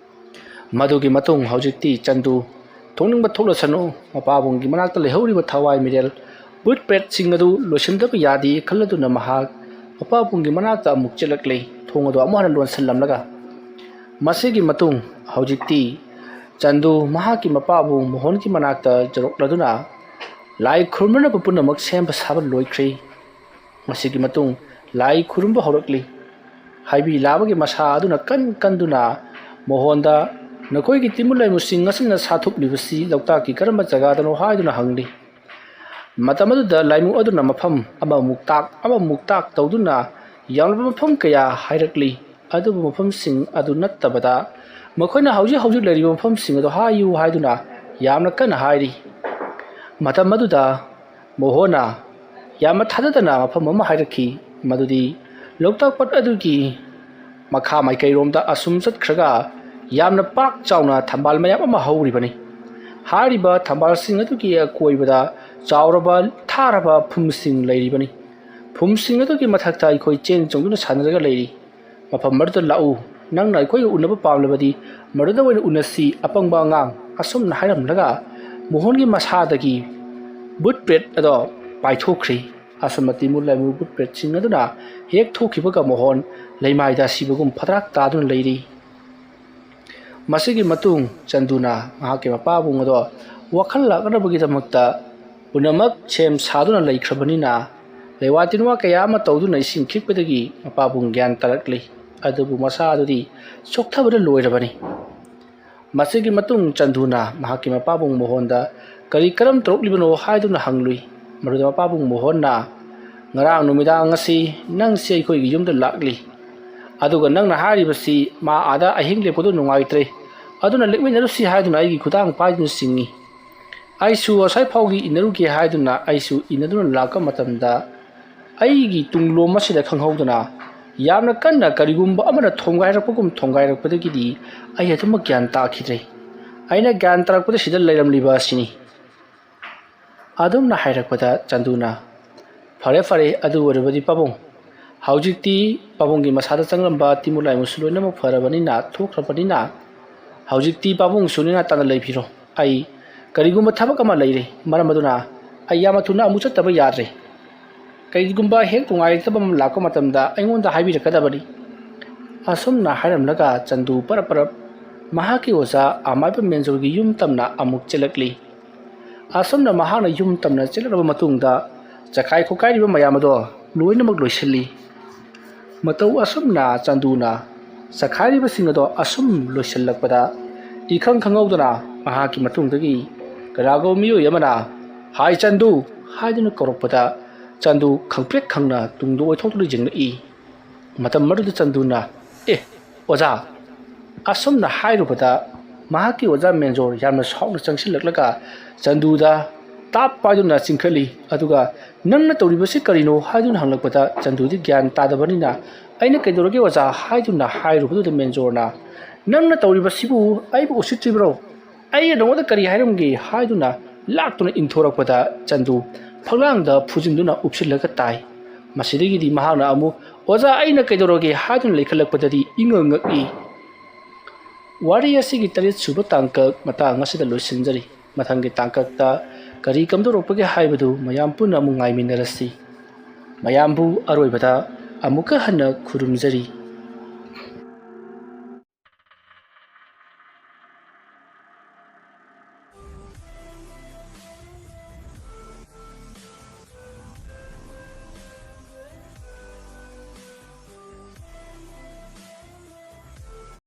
ꯃꯗꯨꯒꯤ ꯃꯇꯨꯡ ꯍꯧꯖꯤꯛꯇꯤ ꯆꯟꯗꯨ ꯊꯣꯛꯅꯤꯡꯕ ꯊꯣꯛꯂꯁꯅꯨ, ꯃꯄꯥꯕꯨꯡꯒꯤ ꯃꯅꯥꯛꯇ ꯂꯩꯍꯧꯔꯤꯕ ꯊꯋꯥꯏ ꯃꯤꯔꯦꯜ ꯕꯨꯠ ꯄ꯭ꯔꯦꯠꯁꯤꯡ ꯑꯗꯨ ꯂꯣꯏꯁꯤꯟꯗꯕ ꯌꯥꯗꯦ ꯈꯜꯂꯗꯨꯅ ꯃꯍꯥꯛ ꯃꯄꯥꯕꯨꯡꯒꯤ ꯃꯅꯥꯛꯇ ꯑꯃꯨꯛ ꯆꯦꯜꯂꯛꯂꯦ, ꯊꯣꯡ ꯑꯗꯨ ꯑꯃꯨꯛ ꯍꯟꯅ ꯂꯣꯟꯁꯤꯜꯂꯝꯂꯒ꯫ ꯃꯁꯤꯒꯤ ꯃꯇꯨꯡ ꯍꯧꯖꯤꯛꯇꯤ ꯆꯟꯗꯨ ꯃꯍꯥꯛꯀꯤ ꯃꯄꯥꯕꯨꯡ ꯃꯣꯍꯣꯟꯒꯤ ꯃꯅꯥꯛꯇ ꯌꯧꯔꯛꯂꯗꯨꯅ ꯂꯥꯏ ꯈꯨꯔꯨꯝꯅꯅꯕ ꯄꯨꯝꯅꯃꯛ ꯁꯦꯝꯕ ꯁꯥꯕ ꯂꯣꯏꯈ꯭ꯔꯦ꯫ ꯃꯁꯤꯒꯤ ꯃꯇꯨꯡ ꯂꯥꯏ ꯈꯨꯔꯨꯝꯕ ꯍꯧꯔꯛꯂꯤ꯫ ꯍꯥꯏꯕꯤ ꯂꯥꯕꯒꯤ ꯃꯁꯥ ꯑꯗꯨꯅ ꯀꯟ ꯀꯟꯗꯨꯅ ꯃꯣꯍꯣꯟꯗ, "ꯅꯈꯣꯏꯒꯤ ꯇꯤꯃꯨ ꯂꯩꯃꯨꯁꯤꯡ ꯑꯁꯤꯅ ꯁꯥꯊꯨꯞꯂꯤꯕꯁꯤ ꯂꯣꯛꯇꯥꯛꯀꯤ ꯀꯔꯝꯕ ꯖꯒꯥꯗꯅꯣ?" ꯍꯥꯏꯗꯨꯅ ꯍꯪꯂꯤ꯫ ꯃꯇꯝ ꯑꯗꯨꯗ ꯂꯥꯏꯃꯨ ꯑꯗꯨꯅ ꯃꯐꯝ ꯑꯃꯃꯨꯛ ꯇꯥꯛ, ꯑꯃꯃꯨꯛ ꯇꯥꯛ ꯇꯧꯗꯨꯅ ꯌꯥꯝꯂꯕ ꯃꯐꯝ ꯀꯌꯥ ꯍꯥꯏꯔꯛꯂꯤ꯫ ꯑꯗꯨꯕꯨ ꯃꯐꯝꯁꯤꯡ ꯑꯗꯨ ꯅꯠꯇꯕꯗ ꯃꯈꯣꯏꯅ ꯍꯧꯖꯤꯛ ꯍꯧꯖꯤꯛ ꯂꯩꯔꯤꯕ ꯃꯐꯝꯁꯤꯡ ꯑꯗꯨ ꯍꯥꯏꯌꯨ ꯍꯥꯏꯗꯨꯅ ꯌꯥꯝꯅ ꯀꯟꯅ ꯍꯥꯏꯔꯤ꯫ ꯃꯇꯝ ꯑꯗꯨꯗ ꯃꯣꯍꯣꯟꯅ ꯌꯥꯝꯅ ꯊꯥꯖꯗꯅ ꯃꯐꯝ ꯑꯃ ꯍꯥꯏꯔꯛꯈꯤ, ꯃꯗꯨꯗꯤ ꯂꯣꯛꯇꯥꯛ ꯄꯥꯠ ꯑꯗꯨꯒꯤ ꯃꯈꯥ ꯃꯥꯏꯀꯩꯔꯣꯝꯗ ꯑꯁꯨꯝ ꯆꯠꯈ꯭ꯔꯒ ꯌꯥꯝꯅ ꯄꯥꯛ ꯆꯥꯎꯅ ꯊꯝꯕꯥꯜ ꯃꯌꯥꯝ ꯑꯃ ꯍꯧꯔꯤꯕꯅꯤ꯫ ꯍꯥꯏꯔꯤꯕ ꯊꯝꯕꯥꯜꯁꯤꯡ ꯑꯗꯨꯒꯤ ꯑꯀꯣꯏꯕꯗ ꯆꯥꯎꯔꯕ ꯊꯥꯔꯕ ꯐꯨꯝꯁꯤꯡ ꯂꯩꯔꯤꯕꯅꯤ꯫ ꯐꯨꯝꯁꯤꯡ ꯑꯗꯨꯒꯤ ꯃꯊꯛꯇ ꯑꯩꯈꯣꯏ ꯆꯦꯟ ꯆꯣꯡꯗꯨꯅ ꯁꯥꯟꯅꯔꯒ ꯂꯩꯔꯤ꯫ ꯃꯐꯝ ꯑꯗꯨꯗ ꯂꯥꯛꯎ꯫ ꯅꯪꯅ ꯑꯩꯈꯣꯏꯒ ꯎꯅꯕ ꯄꯥꯝꯂꯕꯗꯤ ꯃꯗꯨꯗ ꯑꯣꯏꯅ ꯎꯅꯁꯤ, ꯑꯄꯪꯕ ꯑꯉꯥꯡ," ꯑꯁꯨꯝꯅ ꯍꯥꯏꯔꯝꯂꯒ ꯃꯣꯍꯣꯟꯒꯤ ꯃꯁꯥꯗꯒꯤ ꯕꯨꯠ ꯄ꯭ꯔꯦꯠ ꯑꯗꯣ ꯄꯥꯏꯊꯣꯛꯈ꯭ꯔꯤ꯫ ꯑꯁꯨꯝꯅ ꯇꯤꯃꯨ ꯂꯥꯏꯃꯨ ꯕꯨꯠ ꯄ꯭ꯔꯦꯠꯁꯤꯡ ꯑꯗꯨꯅ ꯍꯦꯛ ꯊꯣꯛꯈꯤꯕꯒ ꯃꯣꯍꯣꯟ ꯂꯩꯃꯥꯏꯗ ꯁꯤꯕꯒꯨꯝ ꯐꯗ꯭ꯔꯥꯛ ꯇꯥꯗꯨꯅ ꯂꯩꯔꯤ꯫ ꯃꯁꯤꯒꯤ ꯃꯇꯨꯡ ꯆꯟꯗꯨꯅ ꯃꯍꯥꯛꯀꯤ ꯃꯄꯥꯕꯨꯡ ꯑꯗꯣ ꯋꯥꯈꯜ ꯂꯥꯛꯅꯕꯒꯤꯗꯃꯛꯇ ꯄꯨꯝꯅꯃꯛ ꯁꯦꯝ ꯁꯥꯗꯨꯅ ꯂꯩꯈ꯭ꯔꯕꯅꯤꯅ, ꯂꯩꯋꯥ ꯇꯤꯟꯋꯥ ꯀꯌꯥ ꯑꯃ ꯇꯧꯗꯨꯅ ꯏꯁꯤꯡ ꯈꯤꯛꯄꯗꯒꯤ ꯃꯄꯥꯕꯨꯡ ꯒ꯭ꯌꯥꯟ ꯇꯥꯔꯛꯂꯤ꯫ ꯑꯗꯨꯕꯨ ꯃꯁꯥ ꯑꯗꯨꯗꯤ ꯆꯣꯛꯊꯕꯅ ꯂꯣꯏꯔꯕꯅꯤ꯫ ꯃꯁꯤꯒꯤ ꯃꯇꯨꯡ ꯆꯟꯗꯨꯅ ꯃꯍꯥꯛꯀꯤ ꯃꯄꯥꯕꯨꯡ ꯃꯣꯍꯣꯟꯗ ꯀꯔꯤ ꯀꯔꯝ ꯇꯧꯔꯛꯂꯤꯕꯅꯣ ꯍꯥꯏꯗꯨꯅ ꯍꯪꯂꯨꯏ꯫ ꯃꯗꯨꯗ ꯃꯄꯥꯕꯨꯡ ꯃꯣꯍꯣꯟꯅ, "ꯉꯔꯥꯡ ꯅꯨꯃꯤꯗꯥꯡ ꯑꯁꯤ ꯅꯪꯁꯤ ꯑꯩꯈꯣꯏꯒꯤ ꯌꯨꯝꯗ ꯂꯥꯛꯂꯤ꯫ ꯑꯗꯨꯒ ꯅꯪꯅ ꯍꯥꯏꯔꯤꯕꯁꯤ ꯃꯥ ꯑꯥꯗ ꯑꯍꯤꯡ ꯂꯦꯛꯄꯗꯨ ꯅꯨꯡꯉꯥꯏꯇ꯭ꯔꯦ꯫ ꯑꯗꯨꯅ ꯂꯦꯛꯃꯤꯟꯅꯔꯨꯁꯤ ꯍꯥꯏꯗꯨꯅ ꯑꯩꯒꯤ ꯈꯨꯗꯥꯡ ꯄꯥꯏꯗꯨꯅ ꯆꯤꯡꯏ꯫ ꯑꯩꯁꯨ ꯑꯁ꯭ꯋꯥꯏ ꯐꯥꯎꯒꯤ ꯏꯟꯅꯔꯨꯒꯦ ꯍꯥꯏꯗꯨꯅ ꯑꯩꯁꯨ ꯏꯟꯅꯗꯨꯅ ꯂꯥꯛꯄ ꯃꯇꯝꯗ ꯑꯩꯒꯤ ꯇꯨꯡꯂꯣꯝ ꯑꯁꯤꯗ ꯈꯪꯍꯧꯗꯅ ꯌꯥꯝꯅ ꯀꯟꯅ ꯀꯔꯤꯒꯨꯝꯕ ꯑꯃꯅ ꯊꯣꯝꯒꯥꯏꯔꯛꯄꯒꯨꯝ ꯊꯣꯝꯒꯥꯏꯔꯛꯄꯗꯒꯤꯗꯤ ꯑꯩ ꯑꯗꯨꯃꯛ ꯒ꯭ꯌꯥꯟ ꯇꯥꯈꯤꯗ꯭ꯔꯦ꯫ ꯑꯩꯅ ꯒ꯭ꯌꯥꯟ ꯇꯥꯔꯛꯄꯗ ꯁꯤꯗ ꯂꯩꯔꯝꯂꯤꯕ ꯑꯁꯤꯅꯤ," ꯑꯗꯨꯝꯅ ꯍꯥꯏꯔꯛꯄꯗ ꯆꯟꯗꯨꯅ, "ꯐꯔꯦ, ꯐꯔꯦ, ꯑꯗꯨ ꯑꯣꯏꯔꯕꯗꯤ ꯄꯥꯕꯨꯡ, ꯍꯧꯖꯤꯛꯇꯤ ꯄꯥꯕꯨꯡꯒꯤ ꯃꯁꯥꯗ ꯆꯪꯂꯝꯕ ꯇꯤꯃꯨ ꯂꯥꯏꯃꯨꯁꯨ ꯂꯣꯏꯅꯃꯛ ꯐꯔꯕꯅꯤꯅ, ꯊꯣꯛꯈ꯭ꯔꯕꯅꯤꯅ, ꯍꯧꯖꯤꯛꯇꯤ ꯄꯥꯕꯨꯡꯁꯨ ꯅꯦꯅꯥ ꯇꯥꯅ ꯂꯩꯕꯤꯔꯣ꯫ ꯑꯩ ꯀꯔꯤꯒꯨꯝꯕ ꯊꯕꯛ ꯑꯃ ꯂꯩꯔꯦ, ꯃꯔꯝ ꯑꯗꯨꯅ ꯑꯩ ꯌꯥꯝꯅ ꯊꯨꯅ ꯑꯃꯨꯛ ꯆꯠꯇꯕ ꯌꯥꯗ꯭ꯔꯦ꯫ ꯀꯔꯤꯒꯨꯝꯕ ꯍꯦꯛ ꯅꯨꯡꯉꯥꯏꯔꯛꯇꯕ ꯑꯃ ꯂꯥꯛꯄ ꯃꯇꯝꯗ ꯑꯩꯉꯣꯟꯗ ꯍꯥꯏꯕꯤꯔꯛꯀꯗꯕꯅꯤ," ꯑꯁꯨꯝꯅ ꯍꯥꯏꯔꯝꯂꯒ ꯆꯟꯗꯨ ꯄꯔꯞ ꯄꯔꯞ ꯃꯍꯥꯛꯀꯤ ꯑꯣꯖꯥ ꯑꯃꯥꯏꯕ ꯃꯦꯟꯖꯣꯔꯒꯤ ꯌꯨꯝ ꯇꯝꯅ ꯑꯃꯨꯛ ꯆꯦꯜꯂꯛꯂꯤ꯫ ꯑꯁꯨꯝꯅ ꯃꯍꯥꯛꯅ ꯌꯨꯝ ꯇꯝꯅ ꯆꯦꯜꯂꯛꯂꯕ ꯃꯇꯨꯡꯗ ꯆꯈꯥꯏ ꯈꯣꯠꯀꯥꯏꯔꯤꯕ ꯃꯌꯥꯝ ꯑꯗꯣ ꯂꯣꯏꯅꯃꯛ ꯂꯣꯏꯁꯤꯜꯂꯤ꯫ ꯃꯇꯧ ꯑꯁꯨꯝꯅ ꯆꯟꯗꯨꯅ ꯆꯈꯥꯏꯔꯤꯕꯁꯤꯡ ꯑꯗꯣ ꯑꯁꯨꯝ ꯂꯣꯏꯁꯤꯜꯂꯛꯄꯗ, ꯏꯈꯪ ꯈꯪꯍꯧꯗꯅ ꯃꯍꯥꯛꯀꯤ ꯃꯇꯨꯡꯗꯒꯤ ꯀꯅꯥꯒꯨꯝꯕ ꯃꯤꯑꯣꯏ ꯑꯃꯅ, "ꯍꯥꯏ ꯆꯟꯗꯨ!" ꯍꯥꯏꯗꯨꯅ ꯀꯧꯔꯛꯄꯗ, ꯆꯟꯗꯨ ꯈꯪꯄ꯭ꯔꯦꯛ ꯈꯪꯅ ꯇꯨꯡꯗ ꯑꯣꯏꯊꯣꯛꯇꯨꯅ ꯌꯦꯡꯂꯛꯏ꯫ ꯃꯇꯝ ꯑꯗꯨꯗ ꯆꯟꯗꯨꯅ, "ꯑꯦ, ꯑꯣꯖꯥ!" ꯑꯁꯨꯝꯅ ꯍꯥꯏꯔꯨꯕꯗ, ꯃꯍꯥꯛꯀꯤ ꯑꯣꯖꯥ ꯃꯦꯟꯖꯣꯔ ꯌꯥꯝꯅ ꯁꯥꯎꯅ ꯆꯪꯁꯤꯜꯂꯛꯂꯒ ꯆꯟꯗꯨꯗ ꯇꯥꯞ ꯄꯥꯏꯗꯨꯅ ꯆꯤꯡꯈꯠꯂꯤ꯫ ꯑꯗꯨꯒ, "ꯅꯪꯅ ꯇꯧꯔꯤꯕꯁꯤ ꯀꯔꯤꯅꯣ?" ꯍꯥꯏꯗꯨꯅ ꯍꯪꯂꯛꯄꯗ, ꯆꯟꯗꯨꯗꯤ ꯒ꯭ꯌꯥꯟ ꯇꯥꯗꯕꯅꯤꯅ, "ꯑꯩꯅ ꯀꯩꯗꯧꯔꯒꯦ ꯑꯣꯖꯥ?" ꯍꯥꯏꯗꯨꯅ ꯍꯥꯏꯔꯨꯕꯗꯨꯗ ꯃꯦꯟꯖꯣꯔꯅ, "ꯅꯪꯅ ꯇꯧꯔꯤꯕꯁꯤꯕꯨ ꯑꯩꯕꯨ ꯎꯁꯤꯠꯇ꯭ꯔꯤꯕ꯭ꯔꯣ? ꯑꯩꯅ ꯅꯉꯣꯟꯗ ꯀꯔꯤ ꯍꯥꯏꯔꯝꯒꯦ?" ꯍꯥꯏꯗꯨꯅ ꯂꯥꯛꯇꯨꯅ ꯏꯟꯊꯣꯔꯛꯄꯗ ꯆꯟꯗꯨ ꯐꯛꯂꯥꯡꯗ ꯐꯨꯖꯤꯟꯗꯨꯅ ꯎꯞꯁꯤꯜꯂꯒ ꯇꯥꯏ꯫ ꯃꯁꯤꯗꯒꯤꯗꯤ ꯃꯍꯥꯛꯅ ꯑꯃꯨꯛ "ꯑꯣꯖꯥ, ꯑꯩꯅ ꯀꯩꯗꯧꯔꯒꯦ?" ꯍꯥꯏꯗꯨꯅ ꯂꯩꯈꯠꯂꯛꯄꯗꯗꯤ ꯏꯉꯛ ꯉꯛꯏ꯫ ꯋꯥꯔꯤ ꯑꯁꯤꯒꯤ ꯇꯔꯦꯠ ꯁꯨꯕ ꯇꯥꯡꯀꯛ ꯃꯇꯥꯡ ꯑꯁꯤꯗ ꯂꯣꯏꯁꯤꯟꯖꯔꯤ꯫ ꯃꯊꯪꯒꯤ ꯇꯥꯡꯀꯛꯇ ꯀꯔꯤ ꯀꯝꯗꯧꯔꯛꯄꯒꯦ ꯍꯥꯏꯕꯗꯨ ꯃꯌꯥꯝ ꯄꯨꯟꯅ ꯑꯃꯨꯛ ꯉꯥꯏꯃꯤꯟꯅꯔꯁꯤ꯫ ꯃꯌꯥꯝꯕꯨ ꯑꯔꯣꯏꯕꯗ ꯑꯃꯨꯛꯀ ꯍꯟꯅ ꯈꯨꯔꯨꯝꯖꯔꯤ꯫